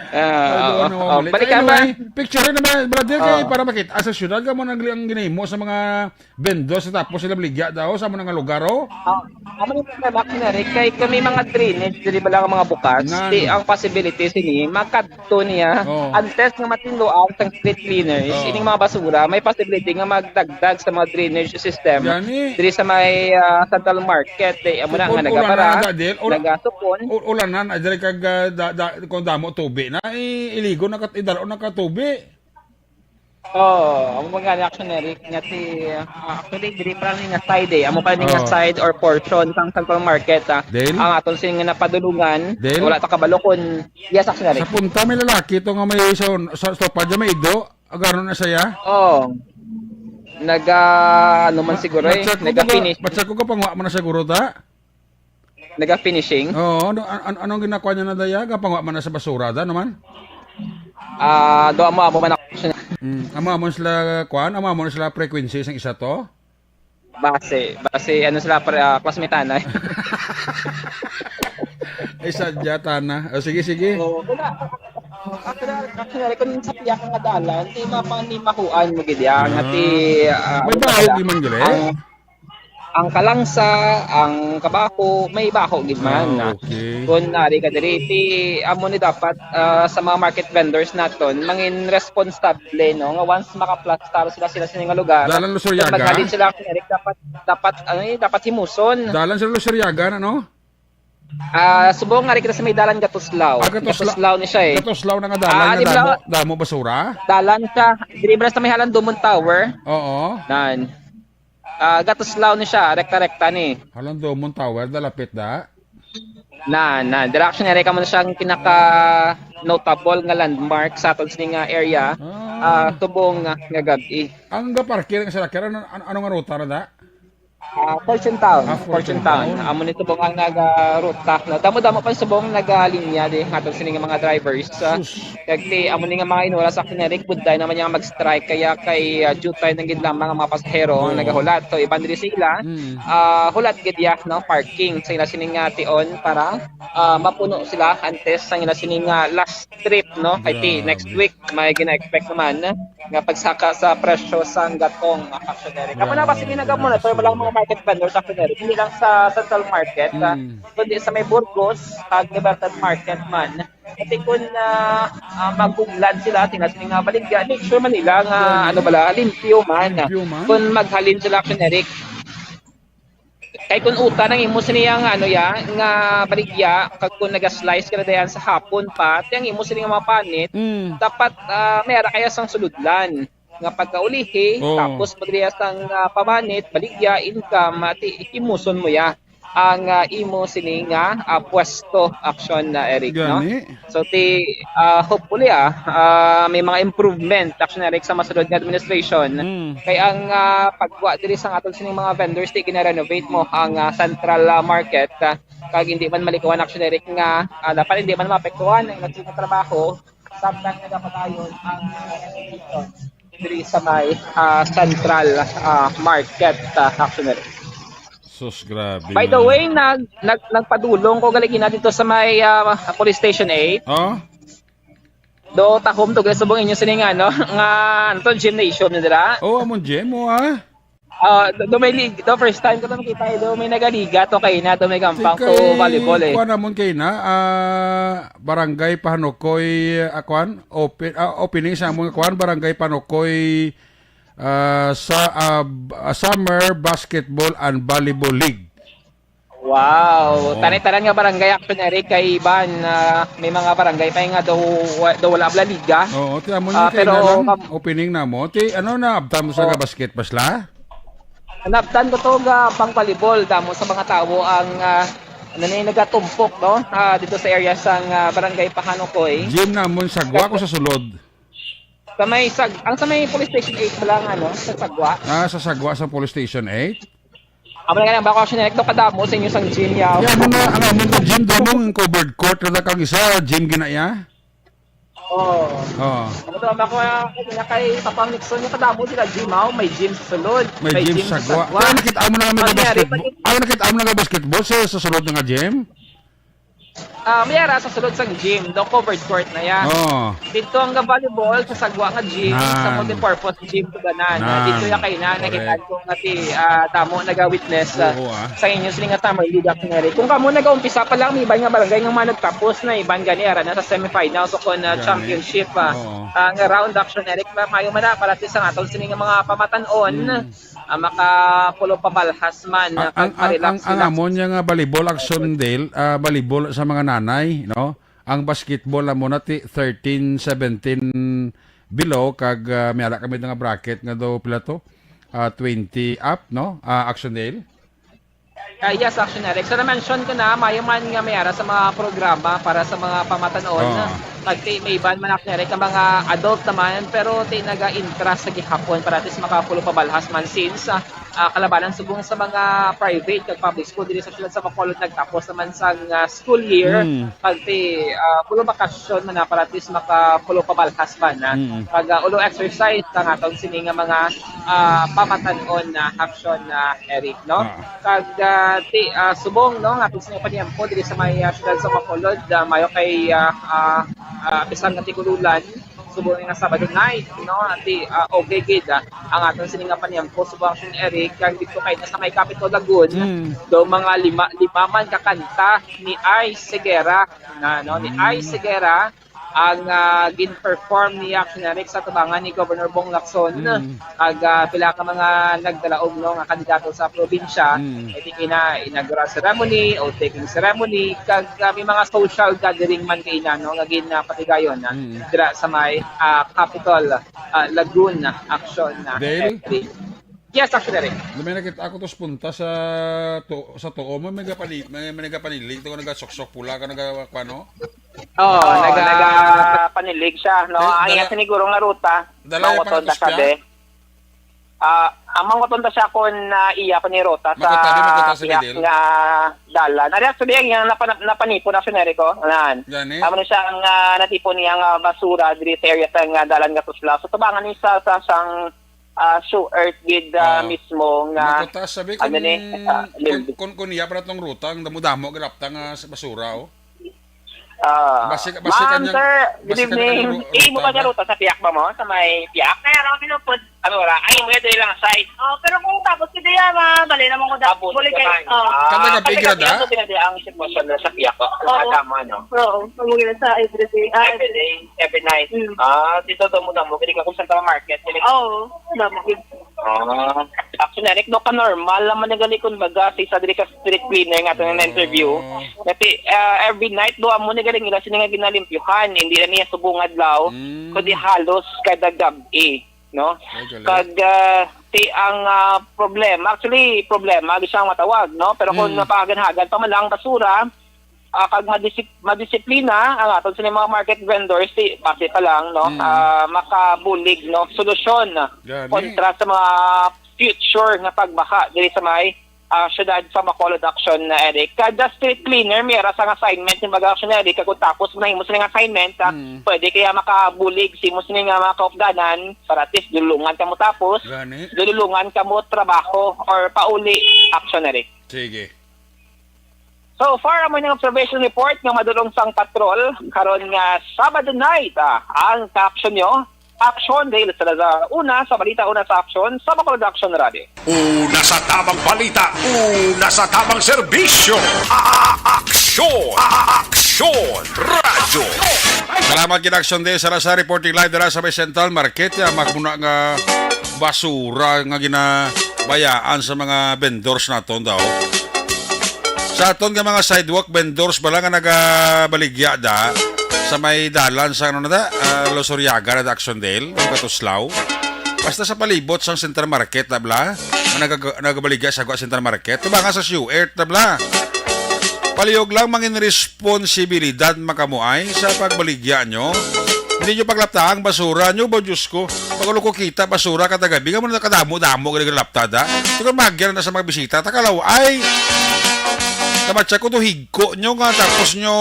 Ah, Ay, oo, doon, oh, oo. Malik. Balik ka ba? Anyway, picture na ba, brother, kay Oo. Para makita sa syudad, kamo nang ang ginahimo sa mga vendors, tapos sila baligya daw sa mga lugar, oh. Ah, amo ni problema, Kuya Rick, kay kami mga drainage, diri ba lang ang mga bukas? Nan. Di ang possibility sini, makadto niya, Oh. Unless nga matinluan sang street cleaners, Oh. Ining mga basura, may possibility nga magdagdag sa mga drainage system. Gani. Diri sa may, ah, Central Market, di, amo na nga Upon nagabara, ulan na, Dil. Ula-, nagasupon. U-, ulanan, ay, diri kag, ah, da-, da-, kung damo tubi na, i-, iligo na kat-, idalo na ka tubi. Oo, amo nga ni action, Eric, nga si, ah, actually, diri pa lang nga side eh. Amo pa lang nga Oo. Side or portion sang Central Market, ah. Dil? Ang aton sini nga napadulungan, Dil? Wala ta kabalo kung yes, action, Eric. Sa punta may lalaki to nga may sa, sa stopa dyan, may ido. Agaro na siya. Oo. Naga, ano man siguro eh, Nag-chat ko, naga-finish. Nag-chat ko, kapangwa man na siguro ta. Naga-finishing? Oo, ano, an-, an-, anong ginakwa niya na daya? Kapangwa man na sa basura, da naman? Ah, do amo-amo man ako. Mm, amo-amo sila, kwan? Amo-amo na sila frequency sang isa to? Base, base, ano sila, pre, ah, classmate, anay. Ay, sadya, tana. O, sige, sige. Oo, wala. Actually, actually, kung sa piyak nga dalan, di mapanimahuan mo gid ya, nga ti, Ah. Ah, May ano baho sila? Di man gali? Ang, ang kalangsa, ang kabaho, may baho gid man. Ah, okay. Kung nari ka diri, ti, amo ni dapat, ah, sa mga market vendors naton, mangin responsable, no? Nga once makaplastar sila, sila sini nga lugar, Dalan Lusuriaga? Maghalin sila, Eric, dapat, dapat, ano eh, dapat himuson. Dalan sa Lusuriaga, ano? Ah, subong nga rin kita sa may dalan Gatuslaw. Ah, Gatusla-, Gatuslaw ni siya eh. Gatuslaw na nga dalan Ah, nga di ba damo, damo basura? Dalan siya, diri ba sa may Halandumon Tower? Oo. Nan. Ah, Gatuslaw ni siya, rekta-rekta ni. Halandumon Tower, dalapit da? Na, na. Direction area kamo na siyang pinaka notable nga landmark sa aton sini nga area. Ah. Ah, tubong nga, nga gabi. Ang gaparkir ang salakyan, ano, ano, ano nga ruta na da? Ah, Fortune Town. Ah, Fortune Fortune Town. Town. Amo ni subong ang nagaruta. No? Damo-damo pa subong nagalinya di nga aton sini nga mga drivers. Ah, Sus. Kag ti amo ni nga mga inura sa Kinerik, budlay naman niya mag-strike kaya kay ah, jutay na gid lamang ang mga pasahero ang Oo. Nagahulat. So iban diri sila. Mm. Ah, hulat gid ya, no, parking sa ila sini nga tion para ah, mapuno sila antes sa ila sini nga last trip, no? Kay ti Grabe. Next week may gina-expect naman nga pagsaka sa presyo sang gatong, mga Kaps and Eric. Kamo na ba, sige, nag-monitor mo lang mga market vendors sa Kaps and Eric. Hindi lang sa Central Market, ah, Mm. Kundi sa may Burgos, kag Libertad Market man. Kasi kung ah, ah, magkuglad sila, tingnan sila nga baligya, make sure man nila nga, Yan. Ano bala, limpyo man. Limpyo man. Kung maghalin sila, Kaps and Eric. Kay kun utan ang imo sini nga ano ya, nga baligya, kag kun naga-slice ka na dayan sa hapon pa, ti ang imo sini nga mga panit, Mm. dapat, ah, may ara kaya sang sulodlan nga pagkaulihi, Oo. Tapos pagriya sang, ah, pamanit, baligya, income, ah, ti himuson mo ya. ang, ah, imo sini nga, ah, pwesto, Action, ah, Eric, no? Gani. So, ti, ah, hopefully, ah, ah, may mga improvement, Action Eric, sa masunod nga administration. Mm. Kay ang, ah, pagwa diri sa aton sining mga vendors, ti gina-renovate mo ang, ah, central, ah, market, ah, kag hindi man malikawan, Action Eric, nga, ah, dapat hindi man maapektuhan ang ilang trabaho, samtang nagapadayon ang, ah, diri sa may, ah, central, ah, market, ah, Action Eric. Sus, grabe. By the way, nag, nag, nagpadulong ko gali gina dito sa may, ah, Police Station eight. Oh? Do tahom to, guys, subong inyo sini nga, no? Nga, ano to, gymnasium na dira? Oh, amon gym, oh, ah. Ah, do, do may league, do first time ko to makita, eh, do may nagaliga to kay na, do may gampang to volleyball, eh. Kuan namon kay na, ah, Barangay Pahanukoy, ah, kuan, open, ah, opening sa among kuan, Barangay Pahanukoy, ah, sa, ah, b-, ah, Summer Basketball and Volleyball League. Wow. Oo. Tanan-tanan nga barangay, Action Eric, kay Iban, ah, may mga barangay pa nga daw, wa-, daw wala bala liga. Oo, ti amo Ah, ni kay pero na lang, kam- opening na mo. Ti ano na abtam sa Oo. Nga basketball sila? Nabtan ko to nga pang volleyball, damo sa mga tawo ang, ah, ano ni, nagatumpok, no? Ah, dito sa area sang, ah, barangay Pahanukoy. Gym namon sa gwa ko sa sulod. Sa may sag-, ang sa may police station eight pa lang, ano, sa Sagwa. Ah, sa Sagwa sa police station eight? Amo na nga lang, bako siya na ito kadamo sa inyo sang gym, yaw. Kaya mo na, ang amon nga gym, damong covered court, wala kang isa, gym ginaya? Oo. Oo. Ano to, bako, ah, na kay Papang Nixon, yung kadamo sila gym, aw, may gym sa sulod, May may gym gym sa sa Sagwa. Sagwa. Kaya nakita mo na nga may Pag nangyari, basketball. pag Ay, nakita mo na nga basketball sa, sa sulod nga gym? Ah, may ara sa sulod sang gym, do covered court na ya. Oh. Dito ang volleyball sa Sagwa nga gym, sa Nan. Multipurpose gym ko ganan. Nan. Dito ya kay na, Correct. Nakita ko nga ti, ah, damo naga-witness, ah, Oo, ah. Sa inyo sila nga summer league, Action Eric. Kung kamo nag-umpisa pa lang, may iban nga barangay nga mga nagtapos na, iban gani ara na sa semifinals o kon, ah, Gani. Championship, ah, Oo. Ah, nga round, Action Eric, ma-, mayo man na para sa aton sini nga mga pamatan-on. Mm. Ah, makapulo pabalhas man, ah, ang, ang, ang, ang amon niya nga volleyball, Action Dale, ah, volleyball sa mga nanay, no? Ang basketball amo na ti thirteen, seventeen below, kag, ah, may ara kami nga bracket nga do pila to? Ah, twenty up, no? Ah, Action Dale? Ah, yes, Action Eric. So, na-mention ko na, mayo man nga may ara sa mga programa para sa mga pamatan-on. Oo. Pag ti-, may iban man, Action Eric, ang mga adult naman, pero ti naga-interest sa gihapon para at least makapulo pabalhas man since, ah, ah, kalabanan subong sa mga private kag public school diri sa siyudad sa Bacolod nagtapos naman sang, ah, school year. Mm. Pag ti, ah, pulo bakasyon man na para at least makapulo pabalhas man, ah. Mm. Pag, ah, ulo exercise ang aton sini nga mga, ah, pamatan-on na action na Eric, no? Ah. Kag, ah, ti, ah, subong, no, nga aton sa paniampo diri sa may, ah, siyudad sa Bacolod, ah, mayo kay, ah, ah, ah, bisan nga tigululan, subong nga Sabado night, no, ti, ah, okay gid, ah, ang aton sini nga paniampo, subong Action Eric, kag dito kay na sa may Capitol Lagun, Mm. do mga lima, lima man ka kanta ni Ice Segura, na, no, ni Mm. Ice Segura, ang, ah, gin-perform ni Action Eric sa tubangan ni Governor Bong Lacson. Mm. Ag, ah, pila ka mga nagdalaog, no, nga kandidato sa probinsya, Mm. eh, di kina inaugural ceremony, oath-taking ceremony, kag, ah, may mga social gathering man kay ina, no, nga ginapatigayon, ah, Mm. dira sa may, ah, Capitol, ah, Lagun, Action, ah, Dale? Eric. Yes, Action Eric. May nakita ako to sa punta sa to, sa tuo mo, may nagapani-, may, may nagapanilig, to nagasuksok pula ka, nagakuan, no? Oo, Oo, naga-, nagapanilig siya, no? Dala-, Ang iya dala-, siniguro nga ruta, dala-, manguton ta siya, sabi. Ah, ang manguton ta siya kung, ah, iya pa ni ruta sa Makuta, di makuta sa pihak Bidil? Nga dalan. Ari, actually, ang iyang napana-, napanipon na, Action Eric, oh. Anan. Gani? Amo na siya ang, ah, natipon niya nga basura diri sa area sa nga dalan nga Tuslao. So, tubangan ni sa, sa, sang ah, Sure Earth gid, ah, Oo. Mismo nga, Makuta, sabi ano kung, ni, ah, kung, building. Kung, kung iya pala tong ruta, ang damo-damo, galapta nga sa basura, oh. Ah, Basi, basi ma'am, kanyang, sir, good basi evening. Kanyang ru-, Eh, imo ruta ba niya ba? Ruta sa piyak ba mo? Sa may piyak? Kaya lang, pinupod. Ano, wala? Ay, mo ito ilang side. Oh, pero kung tapos si Diana, bali naman ko da-, Tapos buli ka kay, man. Oh. Ah, Kada gabi, kasi gira da? Pinag-, ang sitwasyon na sa piyak, oh. Oo. Tama, no? Oo, pamugila sa everyday. Ah, Everyday. Every night. Mm. Ah, dito to mo, mo, pwede ka kung saan ka market, pwede ka Oo, damo gid. Ah, actually, Eric, no, ka-normal naman ni gali, kun baga, si sa diri ka street cleaner nga atong na-interview. Oo. Kasi, ah, every night, do, amo ni gali nila sini nga ginalimpyuhan, hindi na niya subong adlaw, Mm. kundi halos kada gab-i. no? Ay, galing. Kag, ah, ti ang, ah, problema, actually, problema, di siya ang matawag, no? Pero kung Mm. mapahagan-hagan pa man lang basura, ah, kag madisip-, madisiplina ang aton sa mga market vendors, ti, base pa lang, no? Mm. Ah, makabulig, no? Solusyon Gani. kontra sa mga future nga pagbaha diri sa may, ah, syudad sa Bacolod, Action, ah, Eric. Kada street cleaner, may ara sang assignment yung mga Action, Eric. Kag kung tapos mo na himo sining assignment, ah, Mm. pwede kaya makabulig sa imo sini nga mga kaupdanan para at least dulungan ka mo tapos, Gani. dulungan ka mo trabaho or pauli, Action, Eric. Sige. So far, amo ning observation report nga madulong sang patrol karon nga Sabado night, ah, ang ka-action nyo. Action Dale Salazar, una sa balita, una sa action, sa Bacolod Action Radio. Una sa tabang balita, una sa tabang serbisyo. A-, aksyon, a-, aksyon, radyo. Salamat gid, Action Dale Salazar, reporting live dira sa may Central Market. Ah, magmuna nga basura nga ginabayaan sa mga vendors naton daw. Sa aton nga mga sidewalk vendors bala nga nagabaligya da sa may dalan sa, ano na da, ah, Luzuriaga na da, Action Dale, ang Katuslaw. Basta sa palibot sang Central Market na bala, nga nagag-, nagabaligya sa gwa Central Market. Diba nga sa sewer na bala? Palihog lang, mangin responsibilidad makamuay sa pagbaligya nyo. Hindi nyo paglapta ang basura nyo ba, Diyos ko? Pag ulo ko kita, basura kada gabi, nga mo na kadamo-damo, gani laptada. Siguro magyan na sa mga bisita, takalaw, ay, namatsa ko to, higko nyo nga, tapos nyo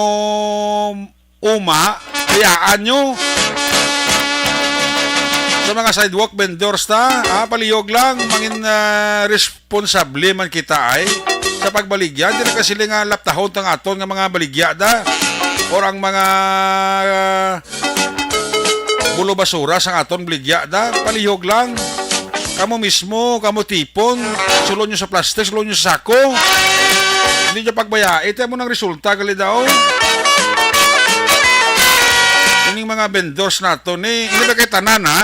uma, bayaan nyo. Sa mga sidewalk vendors ta, ah, palihog lang, mangin, ah, responsable man kita ay sa pagbaligya. Di na kasi nga laptahon tang aton nga mga baligya da, or ang mga, ah, bulo basura sang aton baligya da. Palihog lang. Kamo mismo, kamo tipon, sulon nyo sa plastic, sulon nyo sa sako. Hindi nyo pagbayai, ito mo nang resulta, gali daw. Ining mga vendors nato ni, hindi ba kay tanan, ha?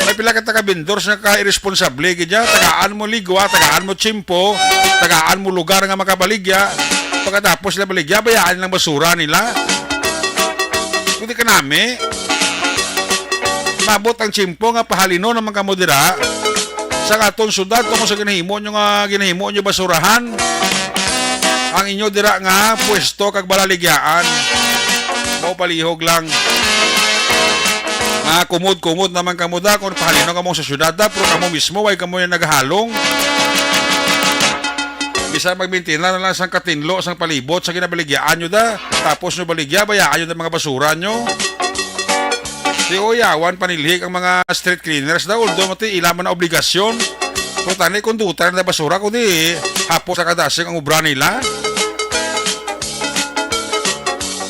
May pila ka taga vendors nga ka-irresponsable gid ya. Tagaan mo ligwa, tagaan mo tsimpo, tagaan mo lugar nga makabaligya. Pagkatapos sila baligya, bayaan lang basura nila. Kundi kanami, mabot ang tsimpo nga pahalinon naman kamo dira sa aton syudad tungod sa ginahimo nyo nga, ginahimo nyo basurahan ang inyo dira nga pwesto kag balaligyaan. Mao palihog lang nga kumod-kumod naman kamo da kung pahalinon kamo sa syudad da, pero kamo mismo, way kamo yung naghalong. Bisan magmintina na lang sang katinlo sang palibot sa ginabaligyaan nyo da, tapos nyo baligya, bayaan nyo da mga basura nyo. Di uyawan panilhig ang mga street cleaners da, although mati ila man na obligasyon. Pero tani kung duta na basura, kundi hapos sa kadasig ang obra nila.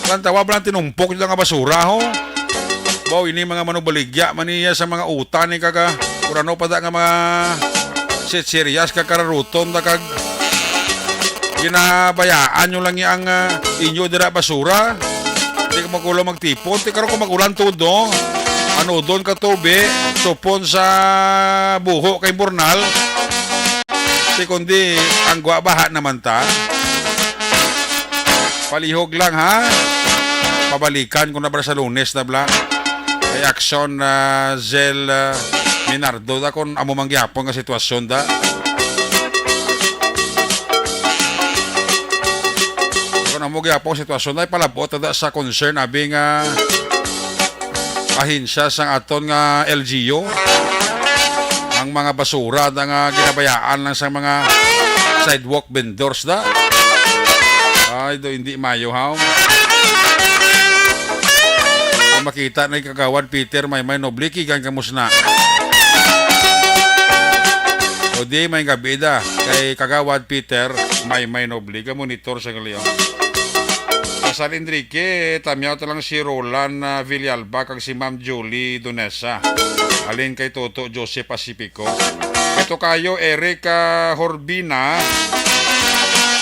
Lantawa ba lang tinumpok nila nga basura, ho? Baw, ini mga manubaligya man niya sa mga utan ni kaga, kung ano pa da nga mga sitsirias, kakararuton da kag ginabayaan nyo lang ang, ah, inyo dira basura. Di ka magulo magtipon. Di karon kung magulan tuod, no? Anudon ka tubi, supon sa buho kay Burnal. Di kundi, ang gwa baha naman ta. Palihog lang, ha? Pabalikan ko na ba sa Lunes na bla? Kay aksyon na Zel, ah, Minardo da kung amo man gyapon nga sitwasyon da. Kung amo gyapon sitwasyon da, ipalabot na da sa concern abi nga ahensya sang aton nga L G U. Ang mga basura da nga ginabayaan lang sa mga sidewalk vendors da. Ay, do hindi mayo, haw. Kung makita na yung Kagawad Peter Maymay Noble, kigan ka musna. O di, may gabi da. Kay Kagawad Peter Maymay Noble, ga monitor sa gali, oh. Kasal Enrique, tamyaw ta lang si Roland, ah, Villalba kag si Ma'am Julie Donesa. Alin kay Toto Jose Pacifico. Ito kayo, Eric, ah, Horbina.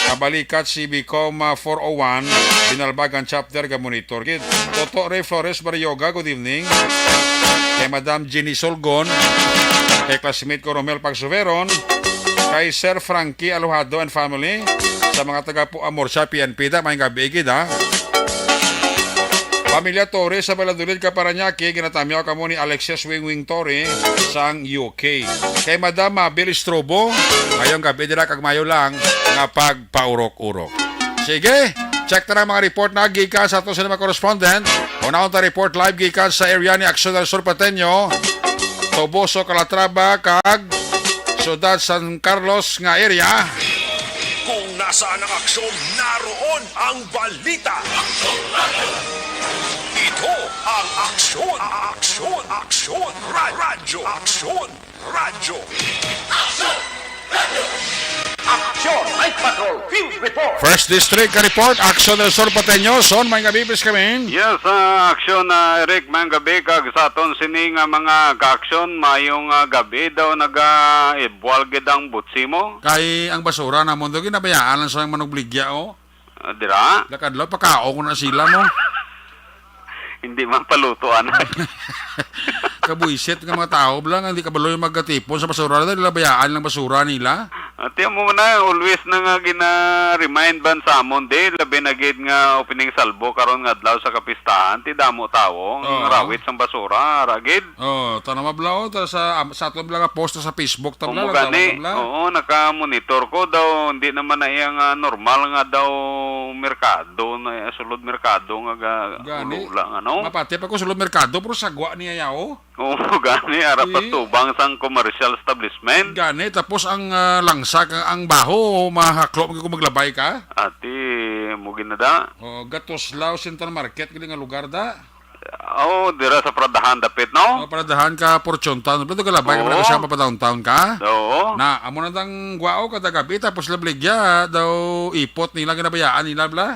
Kabalikat si Bicom, ah, four oh one, Binalbagan Chapter, ga monitor gid. Toto Ray Flores Barrioga, good evening. Kay Madam Jenny Solgon, kay classmate ko Romel Pagsuveron, kay Sir Frankie Alojado and family, sa mga taga po Amorcia P N P da, may gabi gid, ha. Pamilya Torre sa Valladolid, ka Parañaque, ginatamyaw kamo ni Alexis Wingwing Torre sang U K. Kay Madam Mabel Estrobo, ngayong gabi dira kag mayo lang nga pagpaurok-urok. Sige, check ta ang mga report na gikan sa aton sa mga correspondent. Unahon ta report live gikan sa area ni Aksyon del Sur Pateño, Toboso, Calatrava, kag Siyudad San Carlos nga area. Kung nasaan ang aksyon, naroon ang balita. Ito ang Aksyon, Aksyon, Aksyon, Ra- Radyo, Aksyon, Radyo. Aksyon! Night Patrol Field Report! First District ka report, Aksyon del Sur Pateño. Son, may gabi, please, kami. Yes, ah, Aksyon, ah, Eric, may gabi kag sa aton sini nga mga ka-aksyon, mayong, ah, gabi daw naga-ibwal gid ang butsimo. Kay ang basura namon daw ginabayaan lang sa manugbaligya, oh. Ah, dira? Lakad lang, pakaon ko na sila mo. Hindi man paluto, anak. Kabuisit nga mga tao bala nga hindi kabalo yung magkatipon sa basura, dahil labayaan lang basura nila. Ati mo na, always na nga gina-remind ban sa amon, di, labi na gid nga opening salvo karon nga adlaw sa kapistahan, ti damo tawo ang Oo. rawit sang basura, ra gid. Oh, tanama bala, oh, ta sa, am-, sa aton bala nga post sa Facebook, ta Kung bala, mo gani, nagtawag ta bala. Oo, naka-monitor ko daw, hindi naman na iya nga normal nga daw merkado, na iya sulod merkado nga ga-, Gani. Ulo lang, ano? Mapati pa ko sulod merkado, pero sagwa niya yaw. Oo, gani, ara pa Eh. tubang sang commercial establishment. Gani, tapos ang, ah, langsa, ka-, ang baho, mahaklo, kung maglabay ka. Ati, mo ginada. Oh, Gatuslao Central Market, gali nga lugar da. Oh, dira sa Pradahan dapit, no? Oh, Pradahan ka Fortune Town. Pero galabay ka Oo. pala siya pa downtown ka. Oo. Na, amo na dang guwao kada gabi, tapos labligya daw ipot nila, ginabayaan nila, bla.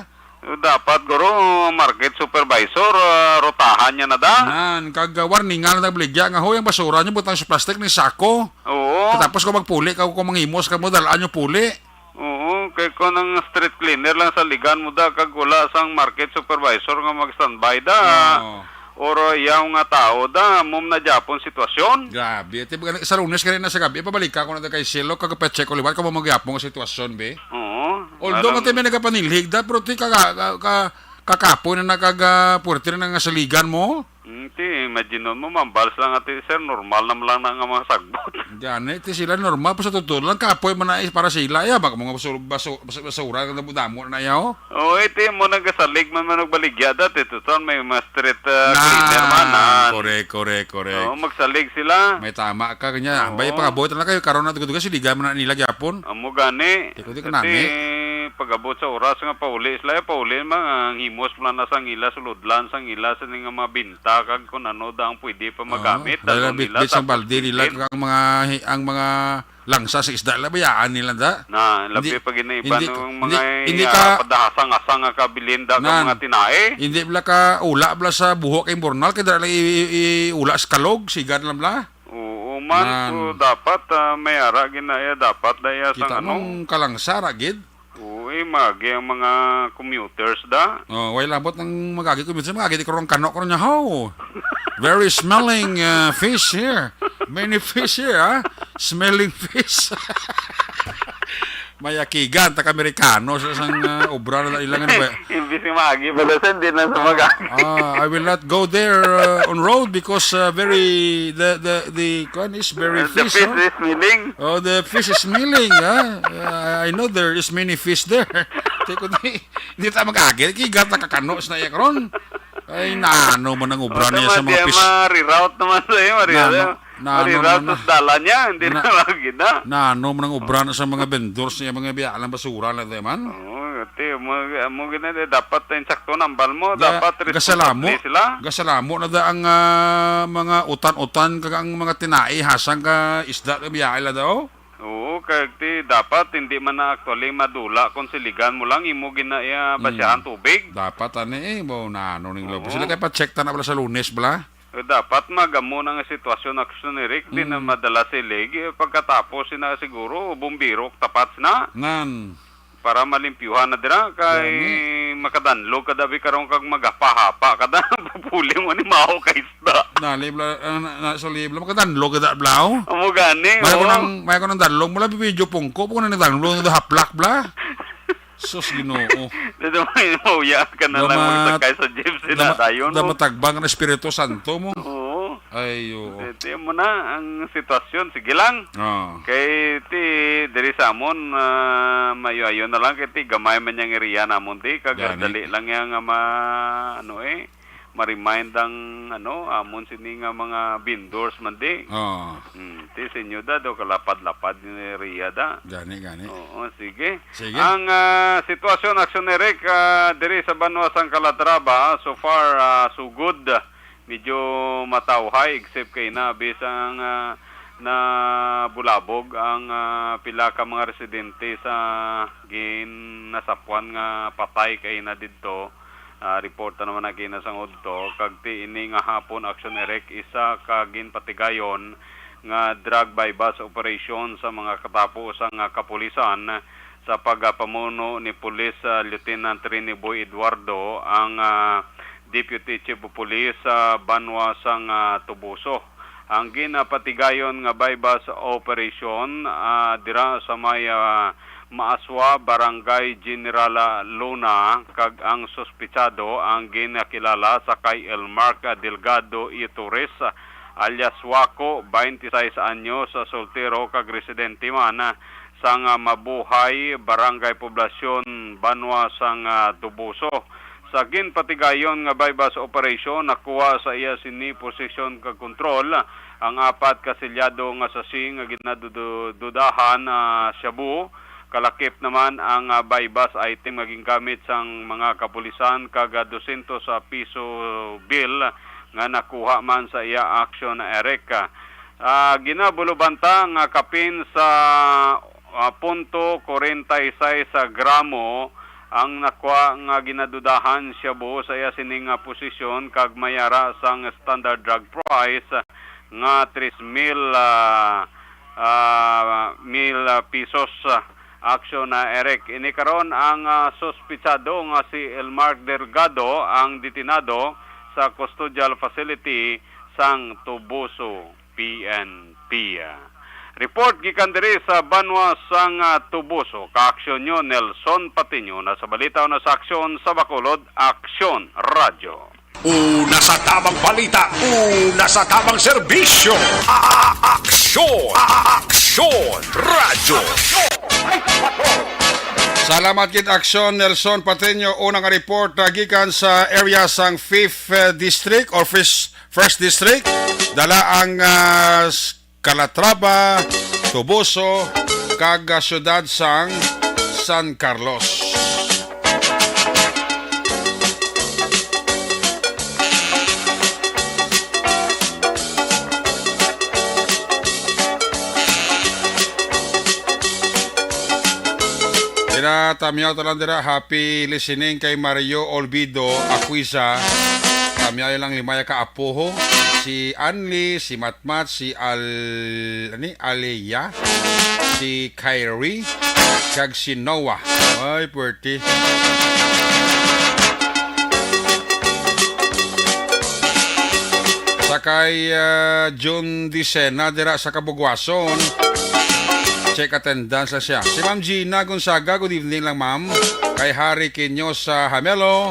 Dapat, guro, market supervisor, ah, rotahan niya na da. Nan, kag, ah, warningan na nagbaligya nga, "Hoy, ang basura niyo, butang sa plastic ni sako." Oo. Tapos kung magpuli ka, kung manghimos ka mo, dalaan niyo puli. Oo, kay kung ang street cleaner lang sa ligan mo da, kag wala sang market supervisor nga mag-standby da, Oo. or yaw nga tao da, mum na gyapon sitwasyon. Grabe. Ito, sa Lunes, kanina sa gabi, pabalik ako na kay Silo, kag pa-check ko liwat kung magyapon ang sitwasyon, be. Oo. Although, Alam nga tayo may nagapanilhig da, pero ti ka, ka, ka, kakapoy na nag-, ah, puwerte na nga saligan mo. Hmm, ti, imagine mo, mambals lang ati, sir, normal naman lang na nga mga sagbot. Gani, ti sila normal, pa sa totoo lang, kapoy man na is para sila, ya, baka mga basu-, basu-, basu-, basura, ang damo-damo na yaw. Oo, iti mo nagasalig man, man nagbaligya dati, tuton, may mga street, ah, Na, cleaner man, ah. correct, correct, correct. Oo, magsalig sila. May tama ka, kanya, Oo. bay, pag-abot na kayo, karon na, dugo-dugo, siligan man na nila gyapon. Amo gani. Ikaw di ka Kasi nami. pag-abot sa oras nga pauli sila, eh, pauli man, ang himos man na sang ila, suludlan sang ila, sa nga mga binta, kag kung ano da ang pwede pa Oo, magamit, dahil ang dalon nila, bitbit sang tapos balde nila, bilin. Ang mga hi-, ang mga langsa sa isda, labayaan nila da. Na, labi Hindi, pa gina iba hindi, nung hindi, mga hindi iya, ka padahasang-asang nga kabilin da ka Na, mga tinae. hindi bala ka ula bala sa buho kay Bornal, kay dala i-, i-, i-, ula sa kalog, sigan lang bala. Oo man, Nan. so dapat, ah, may ara ginaya, dapat da iya sang Kita ano. mong kalangsara, gid. Oo, eh, magi ang mga commuters da. Oh, way labot ng magagi commuters, magagi di ko rong kano ko niya, "How? Very smelling, uh, fish here. Many fish here, ha? Smelling fish." Mayakigan, taga-Amerikano sa isang, uh, obra na ilangan ba? Imbis nga magi pala sa, hindi na sa maga. Ah, I will not go there, uh, on road because, uh, very, the, the, the, kuan is very Uh, the fish, fish oh. is smelling. Oh, the fish is smelling, ha? Uh, I know there is many fish there. Di ko di, di ta mag-agil. Kigat na kakanos na iya karon. Ay, naano man ang obra O, niya sa tama, mga di, fish. ma-reroute naman sa iyo, ma-reroute. Naano, naano Mari man ratos na. dala niya, hindi Na-, na lagi na. Naano man ang obra na sa mga vendors niya, mga biya, alam basura na tayo man. Oo, ate, mo, mo gina, eh, dapat insakto nambal mo, Ga-, dapat gasalamo, responsable sila. gasalamo na da ang, ah, mga utan-utan, kag ang mga tinai, hasang ka isda, ka biya, ila daw. Oo, kag ti, dapat hindi man na actually madula kung siligan mo lang, imo gina, iya, Mm. basyahan tubig. Dapat, ani, eh, mo, naano ning lubos. Oo. Sila kay pa-check ta na bala sa Lunes, bala? Eh, dapat magamo na nga sitwasyon, Aksyon, Eric, di na Mm. madala sila, eh. Pagkatapos sina siguro, bumbiro, tapat na. Nan. Para malimpyuhan na dira, kay Gani. makadanlog ka dabi karon kag magapahapa ka da, pupuli mo ni mao ka isda. Nalib la, ah, na, na, sa lib la, makadanlog ka da, blaw? Amo gani, May ako oh. nang, may ako nang danlog mo la, video pungko, po na nagdanlog, naghaplak, bla. Sus, Ginoo. Dito may mauya ka na lang Dama-, magsakay sa jeep, dama-, sinadayon mo. Damatagbang na Espiritu Santo mo. Oo. Ay, oo. Dito mo na ang sitwasyon. Sige lang. Ah. Kay ti, diri sa amon, ah, mayo-ayo na lang. Kay ti, gamay man yang area namon, ti. Kag Gani. Dali lang yang, ah, ma-, ano eh, ma-remind ang, ano, amon sini nga mga vendors man, ti. Ah. Hmm, ti, sa inyo da, do, kalapad-lapad ni area da. Gani, gani. Oo, sige. Sige. Ang, ah, sitwasyon, Action Eric, ah, diri sa banwa sang Calatrava, so far, ah, so good. Medyo matawhay, except kay na, bisang, ah, nabulabog ang, ah, pila ka mga residente sa gin-, nasapwan nga patay kay na didto. Ah, report na naman ang kinasangod to. Kag ti ini nga hapon, Action Eric, isa ka ginpatigayon nga drug buy-bust operation sa mga katapo sa nga kapulisan sa pagapamuno ni Police, ah, Lieutenant Rene Boy Eduardo, ang, ah, Deputy Chief of Police sa banwa sang, ah, Toboso. Ang ginapatigayon nga buy-bust operation, ah, dira sa may, ah, Maaswa, Barangay General, ah, Luna, kag ang suspitsado ang ginakilala sa kay Elmark Delgado Itores, alias Wako, twenty-six anyos, soltero kag residente man sang, ah, Mabuhay, Barangay Poblacion, banwa sang, ah, Toboso. Sa ginpatigayon nga buy-bust operation, nakuha sa iya sini posesyon kag kontrol ang apat ka selyado nga sachet nga ginadudahan, ah, shabu. Kalakip naman ang, ah, buy-bust item nga gingamit sang mga kapulisan kag, ah, dosyentos piso bill nga nakuha man sa iya, Action Eric. Ah, ginabulubanta nga kapin sa, ah, punto kwarenta y seis gramo ang nakuha nga ginadudahan shabu sa iya sining nga posisyon kag may ara sang standard drug price nga tres mil, ah, ah, mil pesos. Action na, Eric. Ini karon ang, ah, suspitsado nga si Elmark Delgado ang detenado sa custodial facility sang Toboso P N P. Report gikan diri sa banwa sang, ah, Toboso. Kaaksyon nyo, Nelson Patiño, na sa balita o na sa aksyon sa Bacolod, Aksyon Radyo. Una sa tamang balita, una sa tamang serbisyo. A-, aksyon, a-, aksyon, radyo. Salamat gid, Aksyon Nelson Pateño. Una nga report, ah, gikan sa area sang fifth, eh, District or first, first District. Dala ang, ah, s-, Calatrava, Toboso, kag, ah, siyudad sang San Carlos. Dira, tamyaw ta lang dira. Happy listening kay Mario Olvido Acuiza. Tamyaw lang limaya ka apo ho. Si Anli, si Matmat, si Al-, ani, Aliyah, si Kyrie, kag si Noah. Ay, puwerte. Sa kay, ah, June Dicena dira sa Cabugwason. Check attendance na siya. Si Ma'am Gina Gonzaga, good evening lang, ma'am. Kay Harry Quiniosa Hamelo.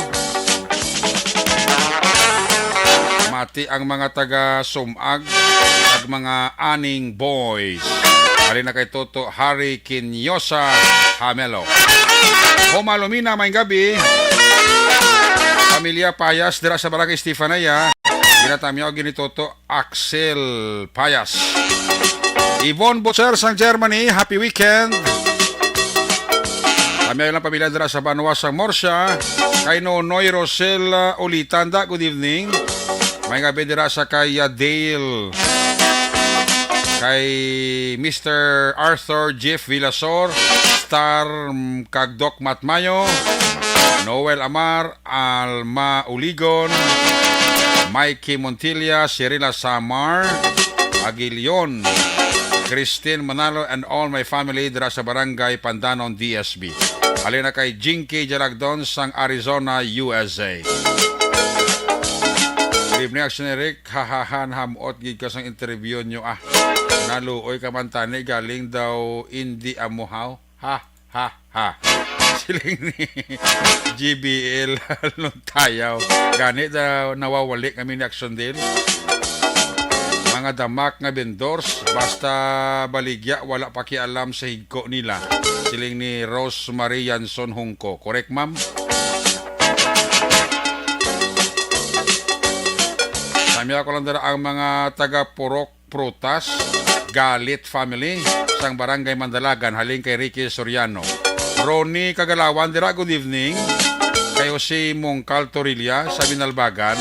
Mati ang mga taga Sumag, ag mga Aning Boys. Halin na kay Toto Harry Quiniosa Hamelo. Homa Lumina, maayong gabi. Pamilya Payas dira sa Barangay Estefanía. Ginatamyaw gid ni Toto Axel Payas. Yvonne Butcher sang Germany, happy weekend. Kami lang pamilya dira sa banwa sang Murcia. Kay Nonoy Rosel, uh, Ulitanda, good evening. May gabi dira sa kay, uh, Dale. Kay Mister Arthur Jeff Villasor, Star, mm, kag Doc Matmayo, Noel Amar, Alma Uligon, Mikey Montilla, Cirila Samar, Aguilion, Christine Manalo, and all my family dira sa Barangay Pandanon, D S B. Halin na kay Jinky Jalagdon sang Arizona, U S A. Good evening, Action Eric. Hahaha, nahamot gid ka sang interview nyo, ah. Naluoy ka man tani, galing daw indi amo haw. Ha, ha, ha. Siling ni G B L Luntayaw. Gani na nawawali kami ni Action Deal. Mga damak nga vendors, basta baligya, wala pakialam sa higko nila. Siling ni Rosemary Yanson Hungko. Correct, ma'am? Samya ko lang dala ang mga taga Purok Prutas, Galit family, sang Barangay Mandalagan, halin kay Ricky Soriano. Ronnie Kagalawan dira, good evening. Kay Jose Mongcal Torilla sa Binalbagan.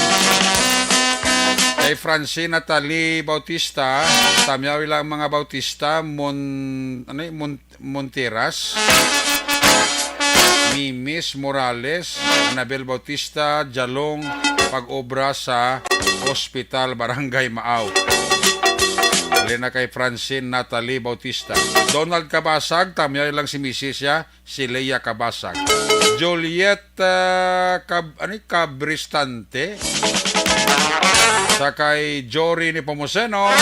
Kay Francine Natalie Bautista, tamyaw lang mga Bautista, Mon-, ano y-, Mon-, Monteras, Mimis Morales, Anabel Bautista, Jalong, pag-obra sa Hospital Barangay Maaw. Halin na kay Francine Natalie Bautista. Donald Kabasag, tamyaw lang si misis ya, si Lea Kabasag. Juliet, ah, Cab-, ano y-, Cabristante. Sa kay Jory Nepomuceno.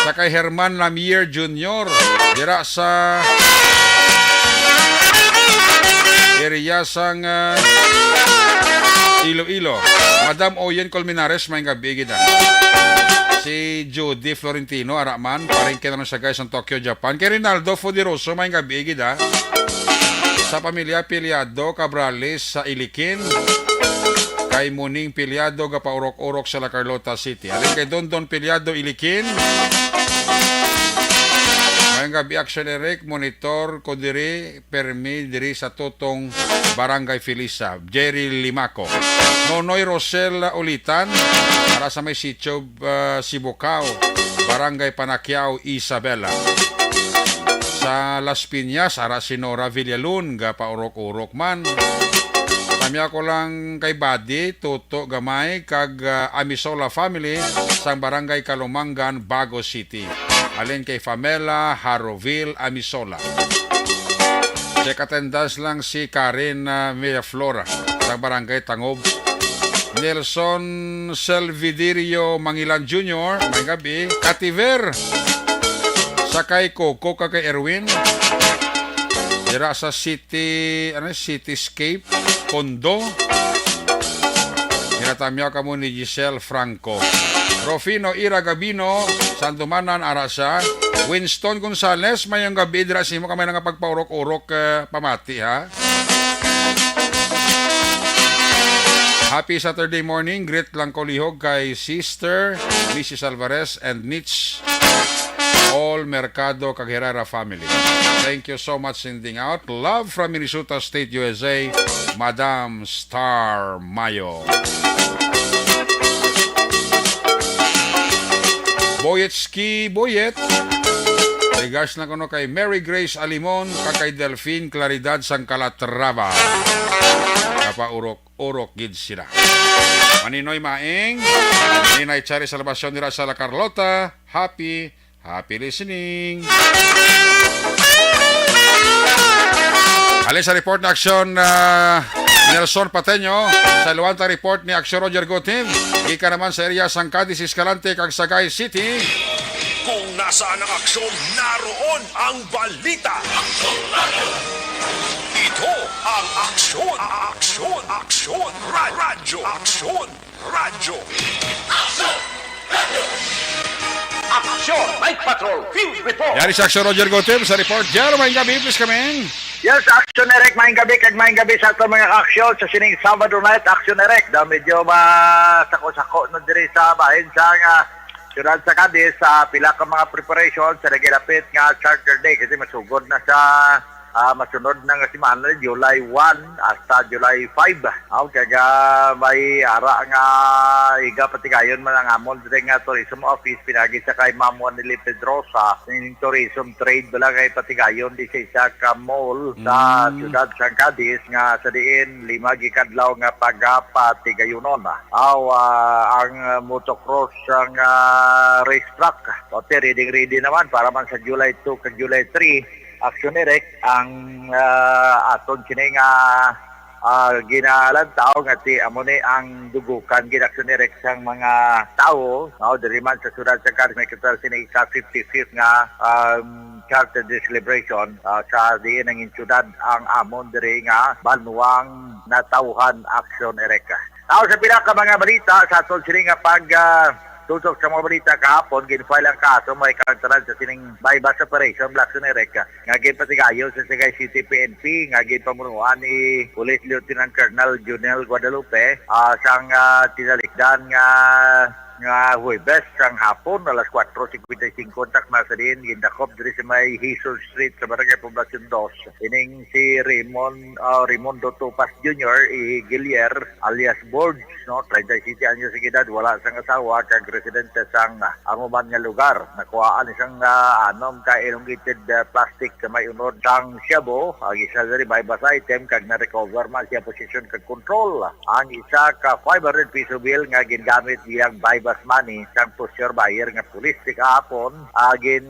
Sa kay Herman Lamier Junior. Dira sa area sang, ah, Iloilo. Madam Oyen Colmenares, may gabi gid, ah. Si Judy Florentino, ara man, parengke na lang siya, guys, sa Tokyo, Japan. Kay Rinaldo Fuderoso, may gabi gid, ah. Sa pamilya Piliado Cabrales sa Ilikin. Kay Muning Piliado, gapaurok-urok sa La Carlota City. Halin kay Dondon Piliado, Ilikin. Mayong gabi, Action Eric, monitor ko diri, permi diri sa Tutong, Barangay Felisa. Jerry Limaco. Nonoy Rosel Ulitan, para sa may sitio, ah, Sibukao, Barangay Panaquiao, Isabela. Sa Las Piñas, ara si Nora Villalun, gapaurok-urok man. Samya ko lang kay Buddy, Toto Gamay, kag, ah, Amisola family, sang Barangay Kalumangan, Bago City. Halin kay Famela Haroville Amisola. Check attendance lang si Karen, ah, Villaflor, sang Barangay Tangob. Nelson Selviderio Mangilan Junior, may gabi. Kativer, sa kay Coco kag kay Erwin. Dira sa City, ano, Cityscape, Condo. Ginatamyaw kamo ni Giselle Franco. Rufino Ira Gabino, Sandumanan, ara siya. Winston Gonzales, mayong gabi dira sa imo, kami nga pagpaurok-urok, eh, pamati, ha? Happy Saturday morning. Greet lang ko lihog kay Sister Missus Alvarez and Nits, all Mercado kag Herrera family. Thank you so much sending out. Love from Minnesota State, U S A, Madam Star Mayo. Boyetski Boyet. Regards na kuno kay Mary Grace Alimon, kag kay Delphine Claridad sang Calatrava. Kapaurok-urok gid sila. Maninoy Maing, Ninay Chari Salvacion dira sa La Carlota. Happy, happy listening. Halin sa report ni Action, ah, Nelson Pateño, sa Luanta report ni Action Roger Gutim, gikan naman sa area sang Cadiz, Escalante, kag Sagay City. Kung nasaan ang aksyon, naroon ang balita. Ito ang Aksyon, Aksyon, Aksyon, Ra-, Radyo, Aksyon, Radyo. Aksyon! Night Patrol Field Report! Yari sa Aksyon, Roger Gotem sa report. Jer, may gabi, please come in. Yes, Action Eric, maayong gabi, kag maayong gabi sa aton mga aksyon sa sining Sabado night, Action Eric. Daw medyo masako-sako no diri sa bahin sa nga siyudad sa Cadiz sa pila ka mga preparation sa nagilapit nga Charter Day kasi masugod na sa, ah, masunod na nga semana, July one hasta July five. Aw, kag, ah, may ara nga iga patigayon man ang amon diri nga tourism office pinagi sa kay Ma'am Wanili Pedrosa. Ning tourism trade bala kay patigayon di sa isa ka mall sa Mm. siyudad sang Cadiz nga sa diin lima gikadlaw nga pagapatigayonon. Aw, ah, ang motocross sang, ah, racetrack. Pati ready, ready naman para man sa July two kag July three. Action Eric ang, ah, aton sini nga, Ah, ginalantaw nga ti amo ni ang dugukan gid, Aksyon Eric, sang mga tawo, no, diri man sa siyudad sa Carmen, kapital sini ka fifty-fifth nga, um, Charter Day celebration, ah, sa diin ang siyudad ang amon diri nga banwang natawhan, Aksyon Eric. Aw, sa pila ka mga balita sa aton sini nga pag, ah, tutok sa mga balita, kahapon, gin-file ang kaso may kalantaran sa sining buy-bust operation, Aksyon Eric, nga ginpatigayon sa Sagay City P N P, nga ginpamunuan ni Police Lieutenant Colonel Junel Guadalupe, ah, sang, ah, tinalikdan nga, nga Huwebes sang hapon, alas kuwatro singkwenta y singko, takna sa diin gindakop diri sa may Hison Street sa Barangay Poblacion Dos. Ining si Raymond, ah, Raymundo Topas Junior Igilier, alias Borge, no, treinta y siete anyos ang edad, wala sang asawa, kag residente sang amo man nga lugar. Nakuhaan ni sang, ah, anom ka elongated, ah, plastic sa may unod sang shabu, ang isa diri buy-bust item, kag na-recover man siya possession kag control ang isa ka five hundred peso bill nga gingamit iyang buy-bust money sang poseur buyer nga pulis. Di kahapon, ah, gin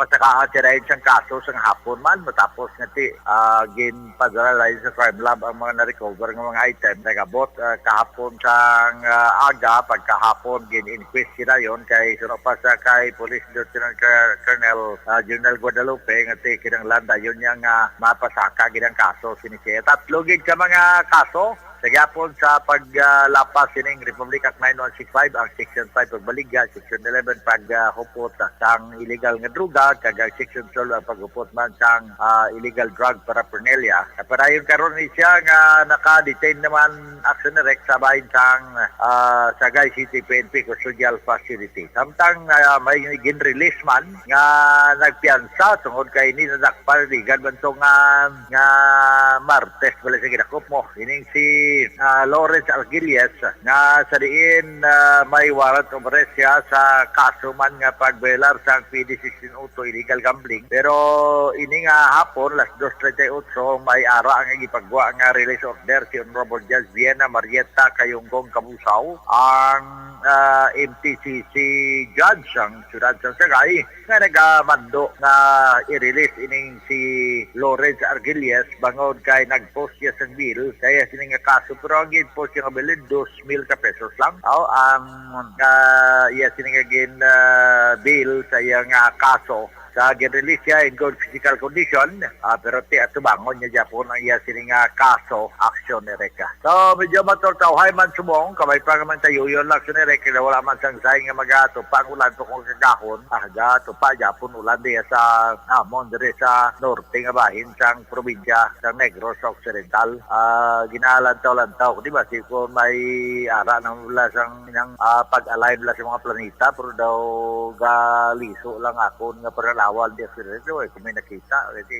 pasakaan siya dayon sang kaso sang hapon man, matapos nga ti, ah, ginpadala dayon sa crime lab ang mga na-recover nga mga item. Nag-abot, ah, kahapon sang, ah, aga, pagkahapon, gin-inquest siya dayon kay suno pa sa kay Police Lieutenant Col-, Colonel, ah, Junel Guadalupe nga ti kinahanglan dayon niya nga mapasaka gid ang kaso sini siya. Tatlo gid ka mga kaso sa gihapon sa pag, ah, lapas sining Republic Act nine one six five, ang Section five pagbaligya, Section eleven pag, ah, hupot, ah, sang illegal nga droga, kag ang Section twelve ang paghupot man sang, ah, illegal drug paraphernalia. Napadayon karon ni siya nga naka-detain naman, Aksyon Eric, sa bahin sang, ah, Sagay City P N P Custodial Facility. Samtang, ah, may gin-release man nga nagpiyansa tungod kay ini nadakpan, ligad man to nga, nga Martes bala sa gidakop mo. Ining si, ah, Lawrence Argilies nga sa diin, ah, may warrant of arrest siya sa kaso man nga pagbayolar sa P D sixteen oh two, illegal gambling. Pero ini nga hapon, alas dos treinta y ocho, may ara nga gipagwa nga release order si Honorable Judge Vienna Marietta Kayunggong Kabusaw, ang, ah, M T C C judge sang siyudad sa Sagay, nga nagamando nga i-release ining si Lawrence Argilies bangod kay nag-post siya sang bail sa iya sini nga kaso, pero ang gin-post siya nga bail dos mil ka pesos lang. Aw, ang, ah, iya sini nga gin, ah, bail sa iya nga kaso, sa gin-release siya in good physical condition, ah, pero ti atubangon niya gyapon ang iya sini nga kaso, Aksyon Eric. So, medyo maturtawhay man subong, kabay pa naman tayo yun lang, Aksyon Eric, kaya wala man sang sign nga magatupa ang ulan tungod kagahon. Ah, gatupa gyapon ulan diya sa amon, diri sa norte nga bahin sang probinsya sang Negros Occidental. Ah, ginalantaw-lantaw ko, di ba, si kung may ara nang wala sang, nang, ah, pag-align wala sa mga planeta, pero daw galiso lang ako nga pananawan di ako, way ko may nakita, kasi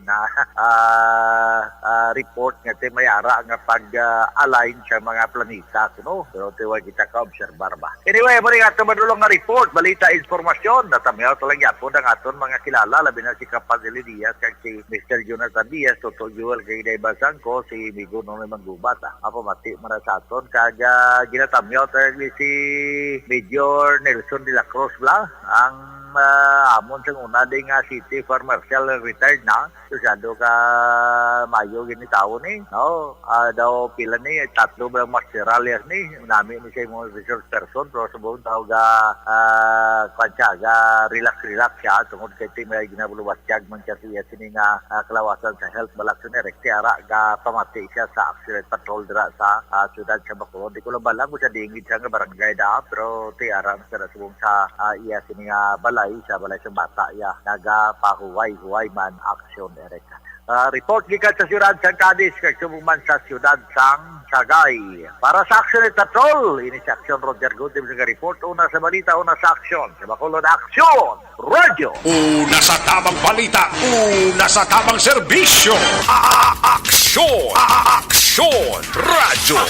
na, ah, ah, report nga ti may ara nga pag, ah, align sa mga planeta, kuno. Pero ti way kita ka-obserbar ba. Anyway, mali nga ito madulong nga report, balita, informasyon. Natamyaw talang yapon ang aton mga kilala, labi na si Kapadili Diaz kag si Mister Jonathan Diaz, Toto Jewel kag Inday Basangko, si Migo Nonoy Manggubat, ah. Mapamati man sa aton. Kag, ah, ginatamyaw talang ni si Major Nelson de la Cruz bla, ang, ah, amon sang una di nga city fire marshal, retired na. Masyado ka mayo gini tawo ni, no? Ah, daw pila ni, tatlo ba ang master alias ni? Nami ni siya yung resource person, pero sa buong tao ga, ah, kwan siya, ga relax-relax siya, tungod kay ti may ginabuluwat siya, man siya siya sini nga, ah, kalawasan sa health, balak sa nirek, ti ara ga pamati siya sa accident patrol dira sa, ah, siyudad sa Bacolod. Di ko lang balang kung sa dingid siya nga barangay da, pero ti ara na siya subong sa, ah, iya sini nga balay, sa balay sa bata iya, nagapahuway-huway man aksyon, Eric. Ah, report gikan sa siyudad sang Cadiz, kag subong man sa siyudad sang Sagay. Para sa Aksyon Patrol, ini si Aksyon Roger Gutib sa report. Una sa balita, una sa aksyon. Sa Bacolod, Aksyon! Radyo! Una sa tamang balita, una sa tamang serbisyo. A-, a-, aksyon! A-, a-, aksyon! Radyo!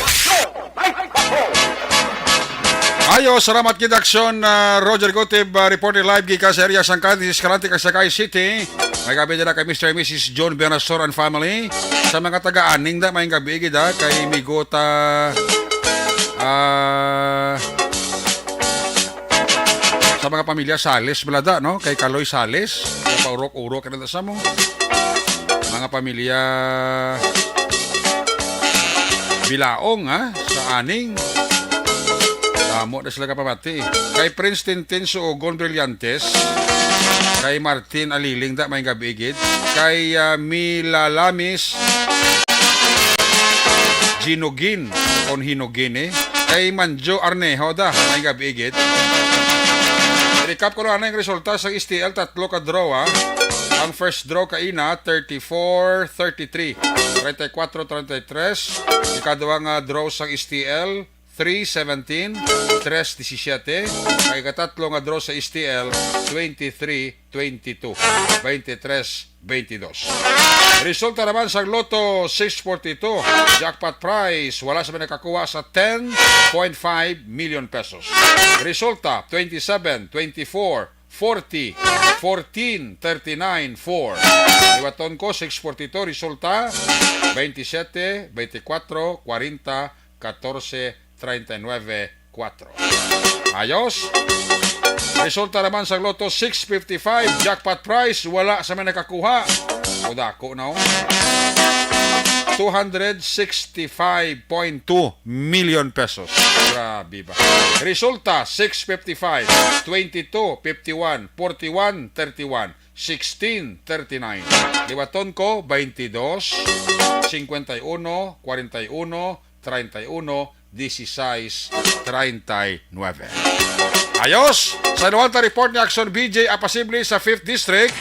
Ayo, salamat gid aksyon, ah, Roger Gutib, ah, reporting live gikan sa area sang Cadiz, Escalante kag Sagay City. May gabi dira kay Mister and Missus John Bernasor and family. Sa mga taga-aning da, may gabi gid, ah, kay Migota, ah, sa mga pamilya Sales, balada, no? Kay Kaloy Sales, paurok-urok na sa mo. Mga pamilya Bilaong, ha? Sa Aning. Damo na sila kapamati. Kay Prince Tintin Suogon Brillantes. Kay Martin Aliling, da, may gabi gid. Kay, ah, Milalamis Ginugin, kon Hinugin, eh. Kay Manjo Arnejo, da, may gabi gid. Recap ko lang ang resulta sa S T L, tatlo ka draw, ha. Ang first draw kaina, thirty-four thirty-three, treinta y cuatro treinta y tres. Ikadua nga draw sang S T L, three seventeen, tres diecisiete. Ang ikatatlo nga draw sa S T L, twenty-three twenty-two, twenty-three twenty-two. Resulta naman sa Lotto six forty-two, jackpot prize, wala sa may nakakuha sa ten point five million pesos. Resulta, twenty-seven, twenty-four, forty, fourteen, thirty-nine, four. Liwaton ko, six forty-two, resulta, twenty-seven, twenty-four, forty, catorce, treinta y nueve, cuatro. Ayos. Resulta naman sa Lotto six fifty-five, jackpot prize, wala sa may nakakuha. O, dako na, oh. Two hundred sixty-five point two million pesos. Grabe ba? Resulta, six fifty-five, twenty-two, fifty-one, forty-one, thirty-one, sixteen, thirty-nine. Liwaton ko, twenty-dos, cincuenta y uno, cuarenta y uno, treinta y uno, dieciséis, treinta y nueve. Ayos! Sa Nualta Report ni Action B J Apasible sa fifth District.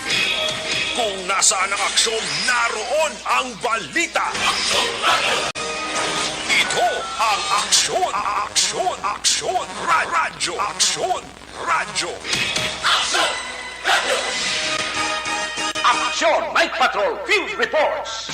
Kung nasaan ang aksyon, naroon ang balita. Ito ang Aksyon, Aksyon, Aksyon, Ra-, Radyo Aksyon. Radyo. Aksyon Night Patrol Field Reports.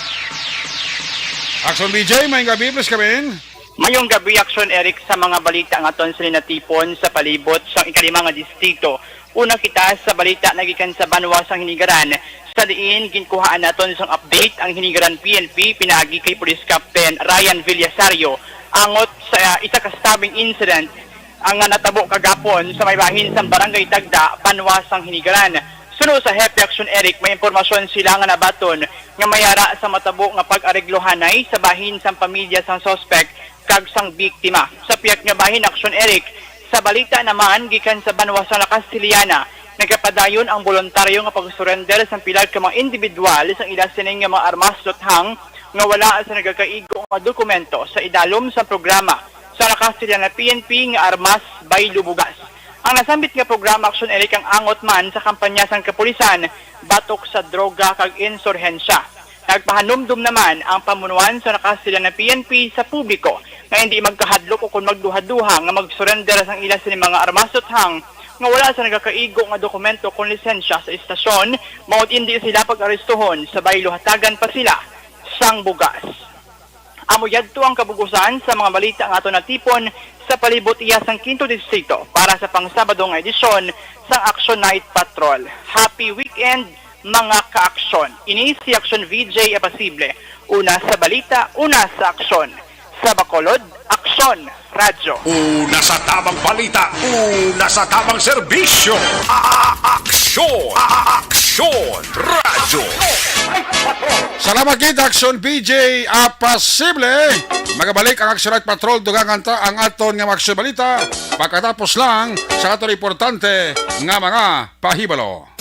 Action B J, may gabi, please come in. Mayong gabi, Action Eric, sa mga balita nga aton sila natipon sa palibot sang ikalima nga distrito. Una kita sa balita nagikan sa banwa sang Hinigaran, sa diin ginkuhaan naton sang update ang Hinigaran P N P pinaagi kay Police Captain Ryan Villasario angot sa isa ka stabbing incident ang nga natabo kagapon sa may bahin sang Barangay Tagda, banwa sang Hinigaran. Suno sa Hepe Action Eric, may impormasyon sila nga nabaton nga may ara sa matabo nga pag-areglohanay sa bahin sang pamilya sang suspek kag sang biktima. Sa pihak nga bahin, Action Eric, sa balita naman gikan sa banwa sang La Castellana, nagapadayon ang boluntaryo nga pag-surrender sang pila ka mga individual sang ila sining nga mga armas luthang nga wala sa nagakaigo nga dokumento sa idalom sang programa sa La Castellana P N P nga Armas Baylo Bugas. Ang nasambit nga programa, Action Eric, ang angot man sa kampanya sang kapulisan batok sa droga kag insurhensya. Nagpahanumdom naman ang pamunuan sa La Castellana P N P sa publiko nga hindi magkahadlok o kon magduha-duha nga mag-surrender sang ila sini mga armas luthang nga wala sa nagakaigo nga dokumento kon lisensya sa istasyon, maod hindi sila pag-arestuhon sa baylo hatagan pa sila sang bugas. Amo yadto ang kabugusan sa mga balita nga aton natipon sa palibot iya sang Quinto Distrito para sa pang-Sabado nga edisyon sang Action Night Patrol. Happy weekend, mga ka-aksyon. Ini si Action V J Apasible. Una sa balita, una sa aksyon. Sa Bacolod, Aksyon Radyo. Una sa tamang balita, una sa tamang serbisyo. A-, a-, aksyon, a-, a-, aksyon Radyo. Salamat gid, Action V J Apasible. Magabalik ang Action Night Patrol, dugangan ta ang aton nga mga aksyon balita pagkatapos lang sa aton importante nga mga pahibalo.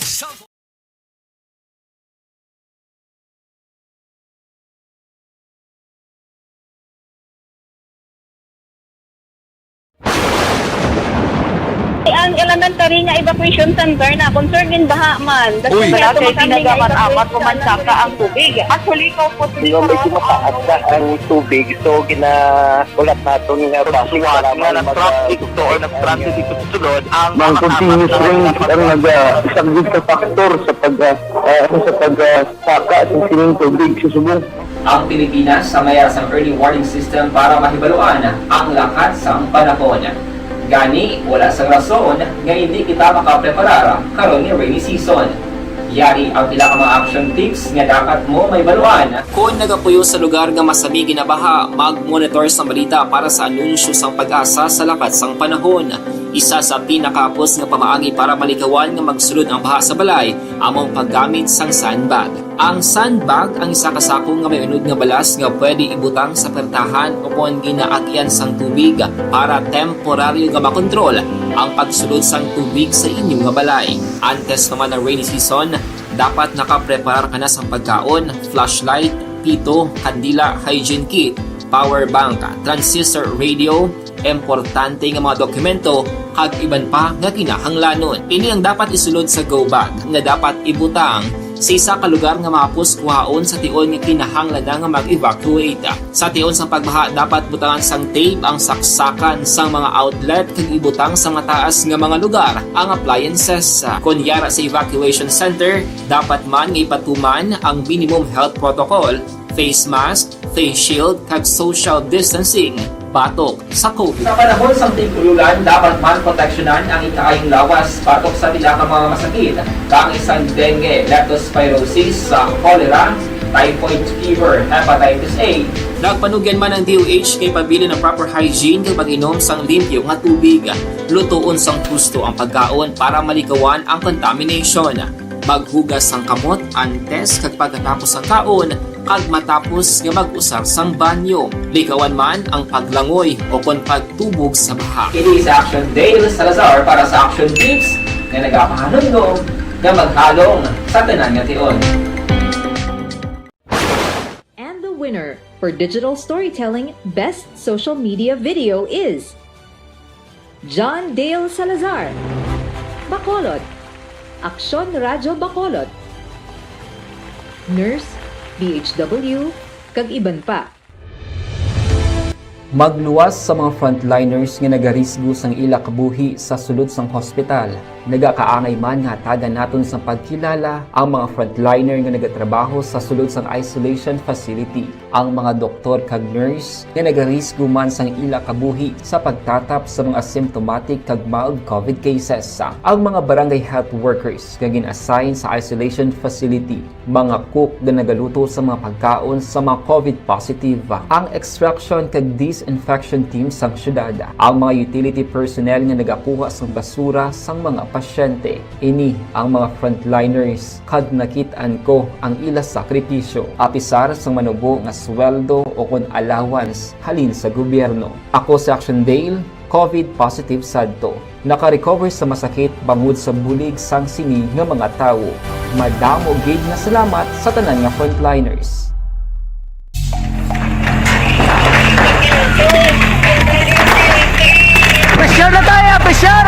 Ang elementary nga evacuation center na concern din baha man. Uy. Kaya tumakami nga evacuation center ang tubig. Actually, ikaw po, medyo mataas na ang tubig. So, ginahulat naton nga base nga nag-transit to or nag-transit dito sa sulod ang mga continuous rain ang nag-, ah, isang big factor sa pag, ah, ah, sa pag, ah, saka sa sining tubig sa subong. Ang Pilipinas sa may ara sang early warning system para mahibaluan ang lakat sang panahon. Gani, wala sang rason nga hindi kita makapreparar karon nga rainy season. Yari ang pila ka mga action tips nga dapat mo mahibaluan. Kon nagapuyo sa lugar nga masami ginabaha, mag-monitor sang balita para sa anunsyo sang PAGASA sa lakat sang panahon. Isa sa pinakahapos nga pamaagi para maligawan nga magsulod ang baha sa balay amo ang paggamit sang sandbag. Ang sandbag ang isa ka sako nga may unod nga balas nga pwede ibutang sa pertahan o kon ginaagian sang tubig para temporaryo nga makontrol ang pagsulod sang tubig sa inyo nga balay. Antes pa man ang rainy season, dapat nakapreparar ka na sang pagkaon, flashlight, pito, kandila, hygiene kit, power bank, transistor radio, importante nga mga dokumento, kag iban pa nga kinahanglanon. Ini ang dapat isulod sa go bag nga dapat ibutang sa isa ka lugar nga mahapos kuhaon sa tion nga kinahanglan na nga mag-evacuate. Sa tion sang pagbaha, dapat butangan sang tape ang saksakan sang mga outlet kag ibutang sa mataas nga mga lugar ang appliances. Kon yara sa evacuation center, dapat man nga ipatuman ang minimum health protocol, face mask, face shield, kag social distancing batok sa COVID. Sa panahon sang tig-ulan, dapat man proteksyonan ang ikaayong lawas batok sa pila ka mga masakit, kaangay sang dengue, leptospirosis, sa cholera, typhoid fever, hepatitis A. Nagpanugyan man ang D O H kay pabilin ang proper hygiene kag pag-inom sang limpyo nga tubig. Lutoon sang husto ang pagkaon para malikawan ang contamination. Maghugas sang kamot antes kag pagkatapos sang kaon, kag matapos nga mag-usar sang banyo. Likawan man ang paglangoy o kon pagtubog sa baha. Ini si Action Dale Salazar para sa Action Tips nga nagapahanumdom nga maghalong sa tanan nga tion. And the winner for digital storytelling best social media video is John Dale Salazar, Bacolod, Aksyon Radyo Bacolod, Nurse, D H W, kag iban pa. Magluwas sa mga frontliners nga nagarisgo sang ila kabuhi sa sulod sang hospital. Nagakaangay man nga hatagan naton sang pagkilala ang mga frontliner nga nagatrabaho sa sulod sang isolation facility, ang mga doktor kag nurse nga nagarisgo man sang ila kabuhi sa pagtatap sa mga asymptomatic kag mild COVID cases, ang mga barangay health workers nga gin-assign sa isolation facility, mga cook nga nagaluto sa mga pagkaon sa mga COVID positive, ang extraction kag disinfection team sang syudad, ang mga utility personnel nga nagakuha sang basura sang mga pasyente. Ini ang mga frontliners kag nakit-an ko ang ila sakripisyo, apisar sang manubo nga sweldo o kon allowance halin sa gobyerno. Ako si Action Dale, COVID positive sadto. Naka-recover sa masakit bangod sa bulig sang sini nga mga tawo. Madamo gid nga salamat sa tanan nga frontliners. Pressure na tayo! Pressure!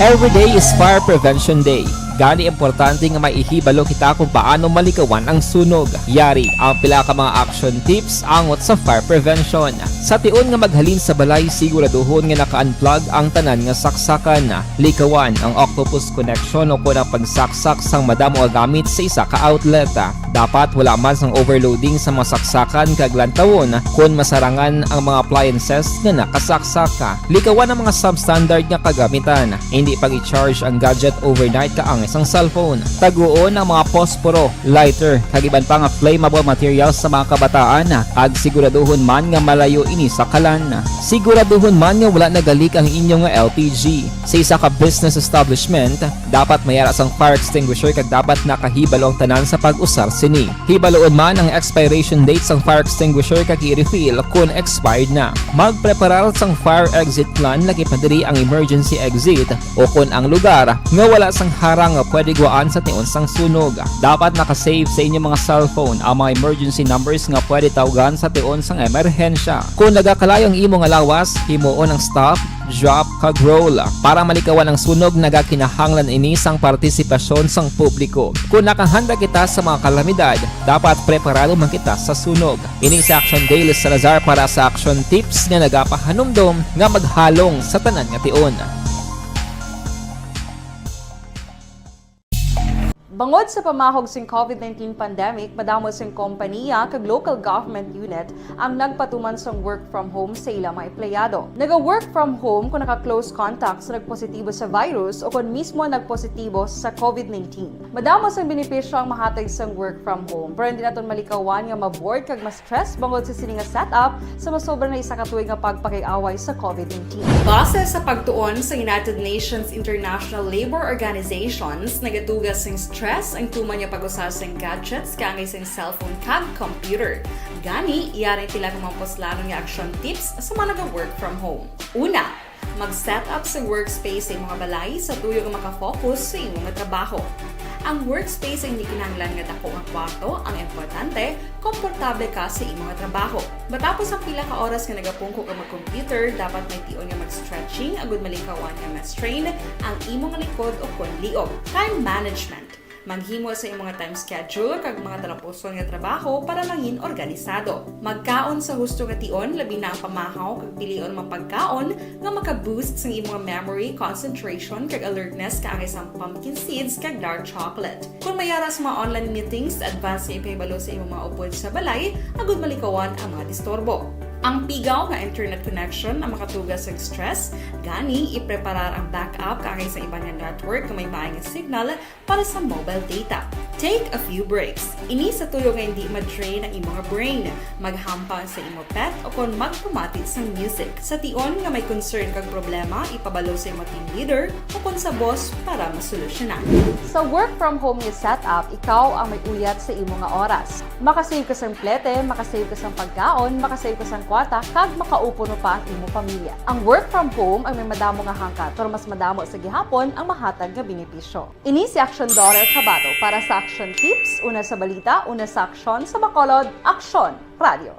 Every day is Fire Prevention Day. Gani, importante nga may ihibalo kita kung paano malikawan ang sunog. Yari ang pila ka mga action tips angot sa fire prevention. Sa tion nga maghalin sa balay, siguraduhon nga naka-unplug ang tanan nga saksakan. Likawan ang octopus connection o kon ang pagsaksak sang madamo nga gamit sa isa ka outlet. Dapat wala man sang overloading sa mga saksakan kag lantawon kon masarangan ang mga appliances nga nakasaksak. Likawan ang mga substandard nga kagamitan. Indi pag-i-charge ang gadget overnight kaangay sang cellphone. Taguon ang mga posporo, lighter, kag iban pa nga flammable materials sa mga kabataan, kag siguraduhon man nga malayo ini sa kalan. Siguraduhon man nga wala nagalik ang inyo nga L P G. Sa isa ka business establishment, dapat may ara sang fire extinguisher kag dapat nakahibalo ang tanan sa pag-usar sini. Hibaloon man ang expiration date sang fire extinguisher kag i-refill kon expired na. Magpreparar sang fire exit plan, lakip na diri ang emergency exit o kon ang lugar nga wala sang harang nga pwede guwaan sa tion sang sunog. Dapat naka-save sa inyo mga cellphone ang mga emergency numbers nga pwede tawgan sa tion sang emerhensya. Kon nagakalayo ang imo nga lawas, himuon ang stop, drop, kag roll. Para malikawan ang sunog, nagakinahanglan ini sang partisipasyon sang publiko. Kon nakahanda kita sa mga kalamidad, dapat preparado man kita sa sunog. Ini si Action Dale Salazar para sa Action Tips nga nagapahanumdom nga maghalong sa tanan nga tion. Bangod sa pamahog sing COVID nineteen pandemic, madamo sing kompaniya kag local government unit ang nagpatuman sang work from home sa ilang mga empleyado. Naga-work from home kung naka-close contact sa nagpositibo sa virus o kon mismo nagpositibo sa COVID nineteen. Madamo sang benepisyo ang mahatag sang work from home, pero hindi naton malikawan nga ma-bored kag ma-stress bangod sa sini nga setup sa masobra na isa ka tuig nga pagpakig-away sa COVID nineteen. Base sa pagtuon sa United Nations International Labour Organizations, nagatuga sing stress ang tuman nga pag-usa sing gadgets kaangay sing cellphone kag computer. Gani, yari ang pila ka mga puslanon nga action tips sa mga naga-work from home. Una, mag-set up sa workspace sa imong balay sa tuyo nga makafocus sa imong trabaho. Ang workspace ay hindi kinahanglan nga dako nga kwarto ang importante, komportable ka sa imong trabaho. Matapos ang pila ka oras nga nagapungko ka mag-computer, dapat may tion nga mag-stretching agud malikawan nga ma-strain ang imong likod o kon liog. Time management. Maghimo sa imong time schedule kag mga talapuson nga trabaho para mangin organisado. Magkaon sa husto nga tion, labi na ang pamahaw kag pilion mga pagkaon nga maka-boost sang imong memory, concentration, kag alertness kaangay sang pumpkin seeds kag dark chocolate. Kon may ara sa mga online meetings, advance nga ipahibalo sa imong mga upod sa balay agud malikawan ang mga disturbo. Ang pigaw nga internet connection ang makatuga sa stress, gani ipreparar ang backup kaangay sa iban nga network nga may maay nga signal para sa mobile data. Take a few breaks. Ini sa tuyo nga hindi ma-drain ang imong brain. Maghampang sa imo pet o kon magpamati sang music. Sa tion nga may concern kag problema, ipabalo sa imo team leader o kon sa boss para masolusyonan. Sa work from home nga setup, ikaw ang may uyat sa imo nga oras. Makasave ka sang plete, makasave ka sang pagkaon, makasave ka sang kwarta, kag makaupod pa ang imo pamilya. Ang work from home ang may madamo nga hangkat, pero mas madamo sa gihapon ang mahatag nga benepisyo. Ini si Action Daughter Kabato para sa Action Tips, una sa balita, una sa aksyon, sa Bacolod, Aksyon Radio.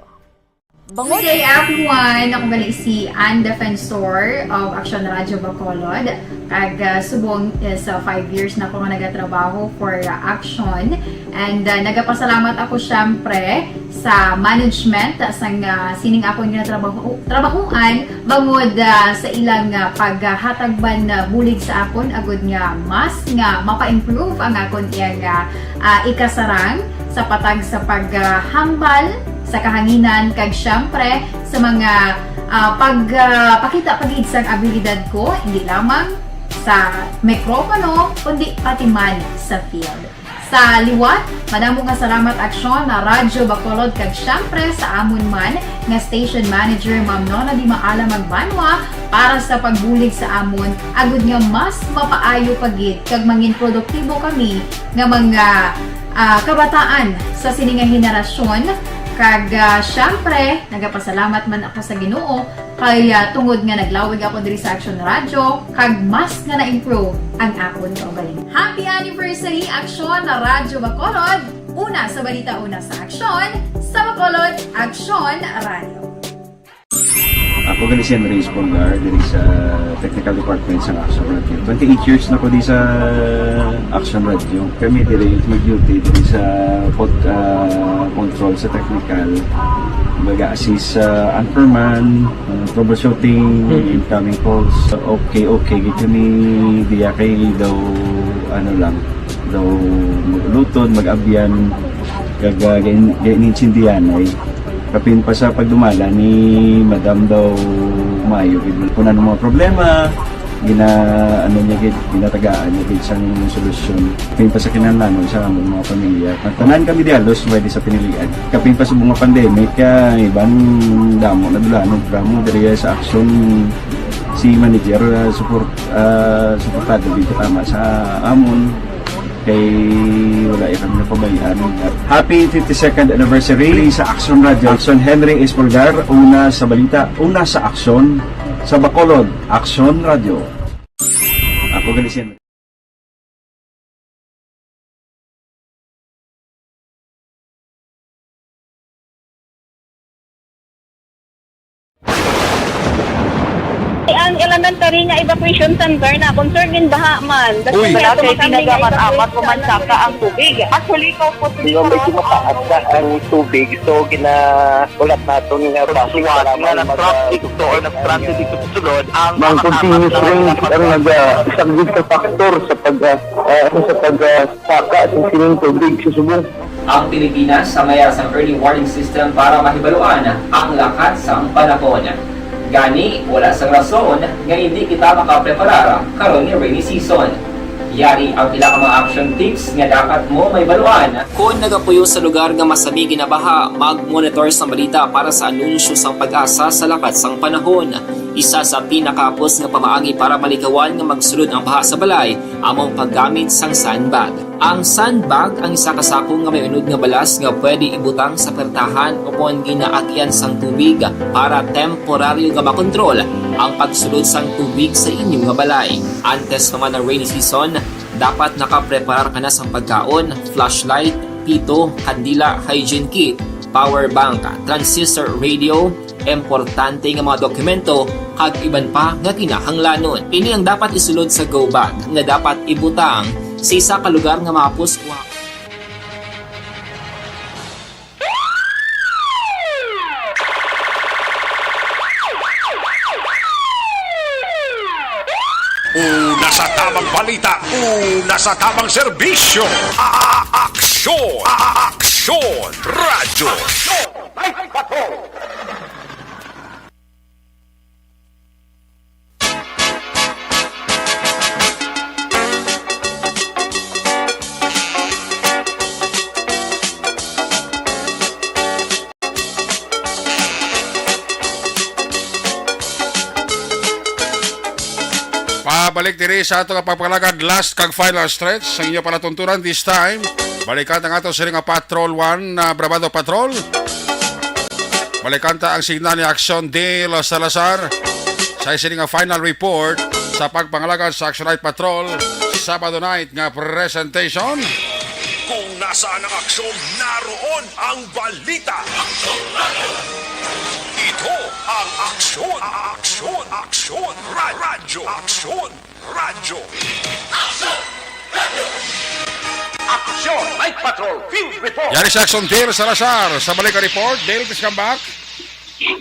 Bangod Good day, everyone! Ako gali si Ann Defensor of Action Radio Bacolod. Kag, ah, subong is, ah, five years na ako nga nagatrabaho for, ah, Action. And, ah, nagapasalamat ako, syempre, sa management, ah, sang, ah, sining akon nga trabaho, trabahuan, bangod, ah, sa ilang, ah, paghatag man, ah, bulig sa akon, agud nga mas nga mapa-improve ang akon iyang, ah, ah, ikasarang sa patag sa paghambal sa kahanginan, kag siyempre sa mga, ah, pag, ah, pakita pa gid sang abilidad ko, hindi lamang sa mikropono, kundi pati man sa field. Sa liwat, madamo nga salamat, Aksyon, na Radyo Bacolod, kag siyempre sa amon man nga station manager, Ma'am Nona Di Maala Magbanwa, para sa pagbulig sa amon, agud nga mas mapaayo pa gid kag mangin produktibo kami nga mga, ah, kabataan sa sini nga henerasyon. Kag, ah, siyempre, nagapasalamat man ako sa Ginoo kay, ah, tungod nga naglawig ako diri sa Aksyon Radyo, kag mas nga na-improve ang akon kaugalingon. Happy anniversary, Aksyon na Radyo Bacolod! Una sa balita, una sa aksyon, sa Bacolod, Aksyon Radyo. Ako gali si Henry Espolgar, diri sa Technical Department sa Aksyon Radyo. Twenty-eight years na ko di sa Aksyon Radyo. Kami diri mag-duty diri sa pod-, ah, control sa technical. Mag-assist sa anchorman, ah, troubleshooting, Mm. incoming calls. Okay, okay gid kami diya kay daw, ano lang, daw mag-ulutod, mag-abyan, kag, ah, gain-, gain-intindihan ay. Kapin pa sa pagdumala ni Madam daw maayo gid. Kung ano mga problema, gina-, ano niya gid, ginatagaan niya gid sang solusyon. Kapin pa sa kinahanglanon sa among mga pamilya. Tanan kami dialos, pwede sa pinilian. Kapin pa sa mga pandemic, kaya iban damo na dulanon, damo diri sa aksyon si manager, ah, support, ah, suportado gid tama sa amon. Kay wala iya kami napabayaan. Happy fifty-second anniversary sa Aksyon Radyo. Aksyon Henry Espolgar, una sa balita, una sa aksyon, sa Bacolod, Aksyon Radyo. Ako gali si Henry. Hey, Ang elementary nga evacuation center na concern gin baha man. Uy. Wala kay tinaga man amat ko man saka ang tubig. Actually, ko po. Di ba, medyo mataas na ang tubig, so ginahulat naton nga bus nga nag-traffic to or nag-transit dito sa sulod ang mga continuous rain ang naga-, isa gid ka factor sa pag, ah, ah, sa pag, ah, saka sa sining tubig sa subong. Ang Pilipinas sa mayara sang early warning system para mahibaluan ang lakat sang panahon. Gani, wala sang rason nga hindi kita makapreparar karon nga rainy season. Yari ang pila ka mga action tips nga dapat mo mahibaluan. Kon nagapuyo sa lugar nga masami ginabaha, mag-monitor sang balita para sa anunsyo sang PAGASA sa lakat sang panahon. Isa sa pinakahapos nga pamaagi para malikawan nga magsulod ang baha sa balay amo ang paggamit sang sandbag. Ang sandbag ang isa ka sako nga may unod nga balas nga pwede ibutang sa pertahan o kon ginaagian sang tubig para temporaryo nga makontrol ang pagsulod sang tubig sa inyo nga balay. Antes pa man ang rainy season, dapat nakapreparar ka na sang pagkaon, flashlight, pito, kandila, hygiene kit, power bank, transistor radio, importante nga mga dokumento, kag iban pa nga kinahanglanon. Ini ang dapat isulod sa go bag nga dapat ibutang sa isa ka lugar nga mahapos kuha. Una sa tamang balita, una sa tamang serbisyo. A-, aksyon, a-, aksyon, radyo. Aksyon, Night Patrol. Pabalik diri sa ato nga pagpangalagad, last kag final stretch sa inyo palatuntunan this time. Balikan ang ato sini nga Patrol One, ah, Bravado Patrol. Balikan ta ang signal ni Aksyon Dale Salazar sa sini nga final report sa pagpangalagad sa Action Night Patrol Sabado night nga presentation. Kung nasaan ang aksyon, naroon ang balita. Ito ang Aksyon, Aksyon, Aksyon, Ra-, Radyo, Aksyon. Radyo. Aksyon! Night Patrol Field Report! Yari si Action Dale Salazar sa balik nga report. Dale, please come back.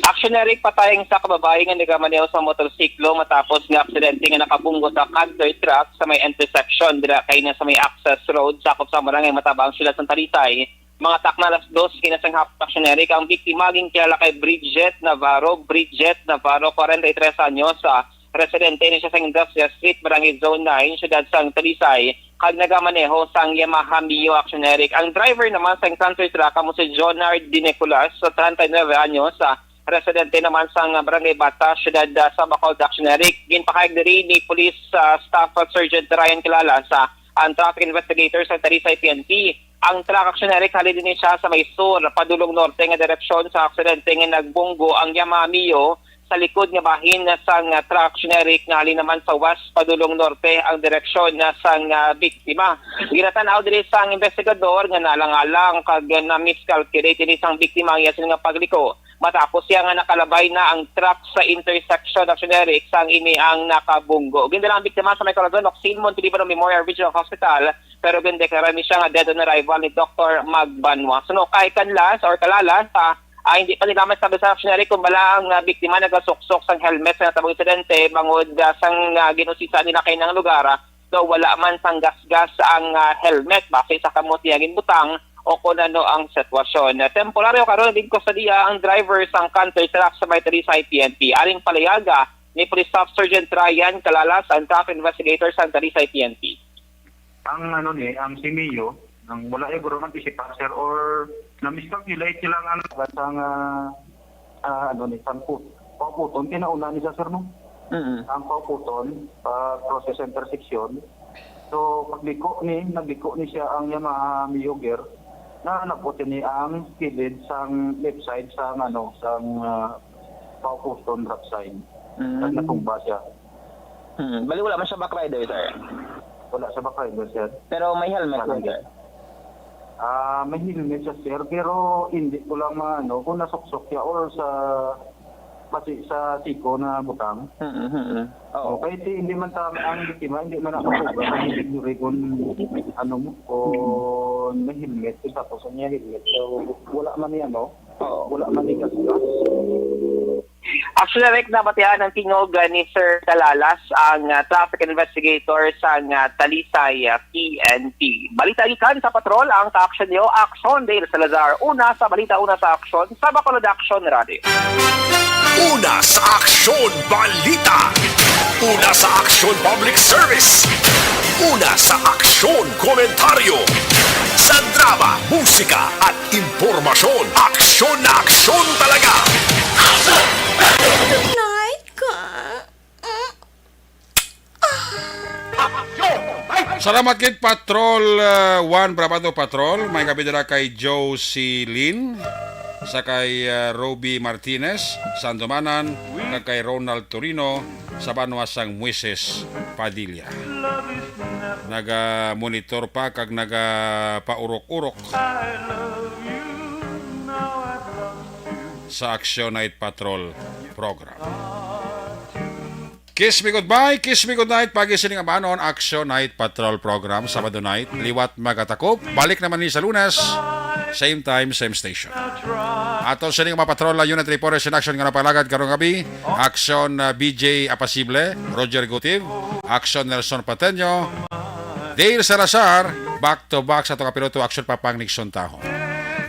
Action, Eric, patay ang isa ka babayi nga nagamaneho sa motorsiklo matapos nga aksidente nga nakabunggo sa canter truck sa may intersection dira kay na sa may access road sakop sa Barangay Matabang, Siyudad sang Talisay. Mga takna alas dos kina sang hapon, Action, Eric, ang biktima ginkilala kay Bridget Navarro. Bridget Navarro, kwarenta y tres anyos, ah, residente ni siya sa Industrial Street, Barangay Zone nine, siyudad sang Talisay, kag nagamaneho sang Yamaha Mio, Action, Eric. Ang driver naman sang canter truck amo si Jonard Dinicolas, sa treinta y nueve anyos, ah, residente naman sang Barangay Bata, siyudad, ah, sa Bacolod, Action, Eric. Ginpahayag diri ni Police, ah, Staff Sergeant Ryan Kilala sa ang traffic investigator sa Talisay P N P. Ang truck, Action, Eric, halin din siya sa may sur, padulong norte nga direksyon. Sa aksidente nga nagbunggo ang Yamaha Mio sa likod nga bahin sang truck, Action, Eric, nga halin naman sa west, padulong norte ang direksyon na sang, ah, biktima. Ginatan-aw diri sang investigador nga nalang-alang kag na-miscalculate ini sang biktima ang iya sini nga pagliko. Matapos siya nga nakalabay na ang truck sa intersection, Action, Eric, sang ini ang nakabunggo. Gindala ang biktima sa may Corazon Ocsin Montilivo Memorial Regional Hospital, pero gindeklara ni siya nga dead on arrival ni Doktor Magbanwa. Suno kay Canlas or Kalalas, ah, ah, hindi pa nila masabi sa Action, Eric, kung bala ang, ah, biktima nagasuksok sang helmet sa natabang insidente, bangod, ah, sang, ah, ginusisa nila kay nang lugar, ah, daw wala man sang gasgas ang, ah, helmet base sa kamot niya ginbutang o kung ano ang sitwasyon. Temporaryo karon gin kustodiya ang driver sang canter truck sa may Talisay P N P. Aring palayaga ni Police Staff Sergeant Ryan Calalas, ang traffic investigator sa Talisay P N P. Ang ano ni, ang si Mio, nang wala yung government isip, sir, or na-miscalculate sila ang ano, sa nga, ah, ano ni, sangkot. Pauputon, kinauna ni sa, sir, no? Mm. Ang pauputon, pa process intersection. So, pagliko ni, nagliko ni siya ang Yamaha Mio gear, na napot ni ang kilid sang left side sang, ano, sang, ah, pauputon drop side. Mm. Kag natumba siya. Mm. Bali, wala man siya back rider, sir? Wala siya back rider, sir. Pero may helmet, sir? Ah, may helmet siya, sir, pero hindi ko lang maano kung nasuksok siya or sa, Pati sa siko na butang. Mm-hmm. Oo. Okay, di, hindi man ta, ang biktima, hindi man ako sobra, hindi siguro kung ano mo, kung may helmet, kung tapos ang niya helmet. So, wala man ni ano, Oo. wala man ni gasgas. Actually, Rick, nabatian ang tingog, uh, ni Sir Talalas, ang, uh, traffic investigator sa, uh, Talisay, uh, P N P. Balita gikan sa patrol, ang ka-action niyo, Action Dale Salazar. Una sa balita, una sa aksyon, sa Bacolod Action Radio. Una sa aksyon, balita. Una sa aksyon, public service. Una sa aksyon, komentaryo. Sa drama, musika, at impormasyon, aksyon na aksyon talaga. Night ka. Salamat gid, Patrol, uh, one, Brabado Patrol. May gabi dira kay Josie Lin, sa kay, uh, Roby Martinez, Sandomanan, kag kay Ronald Torino, sa banwa sang Moises Padilla. Naga-monitor pa kag nagapaurok-urok sa Action Night Patrol program. Kiss Me Goodbye, Kiss Me Goodnight, pagi sining amanon, Action Night Patrol Program, Sabado night, liwat magatakop. Balik naman ni sa Lunes, same time, same station. Ato sining mga patrol na unit reporters in action nga napalagad karong gabi, Action, uh, B J Apasible, Roger Gutiv, Action Nelson Pateño, Dale Salazar, back to back sa ato kapiloto, Action Papang Nixon Tahon.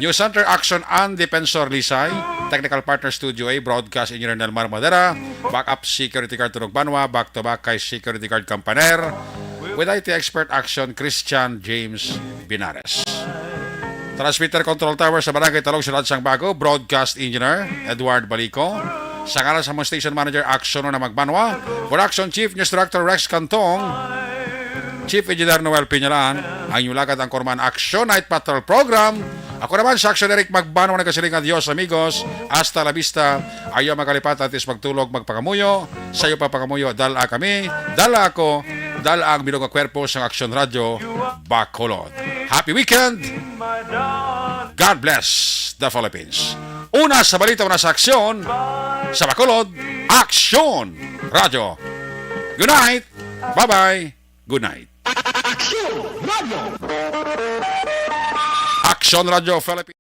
News Center Action and Defensor Lisay, Technical Partner Studio A, Broadcast Engineer Nelmar Madera, Backup Security Guard Tunog Banwa, back to back kay Security Guard Kampaner, with I T Expert Action Christian James Binares. Transmitter Control Tower sa Barangay Talong, Siyudad sang Bago, Broadcast Engineer Edward Balico. Sa ngalan sa among Station Manager, Action na Magbanwa, Production Chief, News Director Rex Cantong, Chief Engineer Noel Piñalan, ang inyong lagad ang Korman Action Night Patrol Program. Ako naman, si Action Eric Magbanwa, nagasiling, "Adios, amigos. Hasta la vista." Ayaw magkalipat, atis magtulog, magpangamuyo. Sayo pa pangamuyo, dala kami, dala ako, dala ang bilog nga kwerpo sang Action Radio Bacolod. Happy weekend! God bless the Philippines. Una sa balita, una sa aksyon, sa Bacolod, Action Radio. Good night! Bye-bye! Good night! Action Radio! Action Radio Philippines.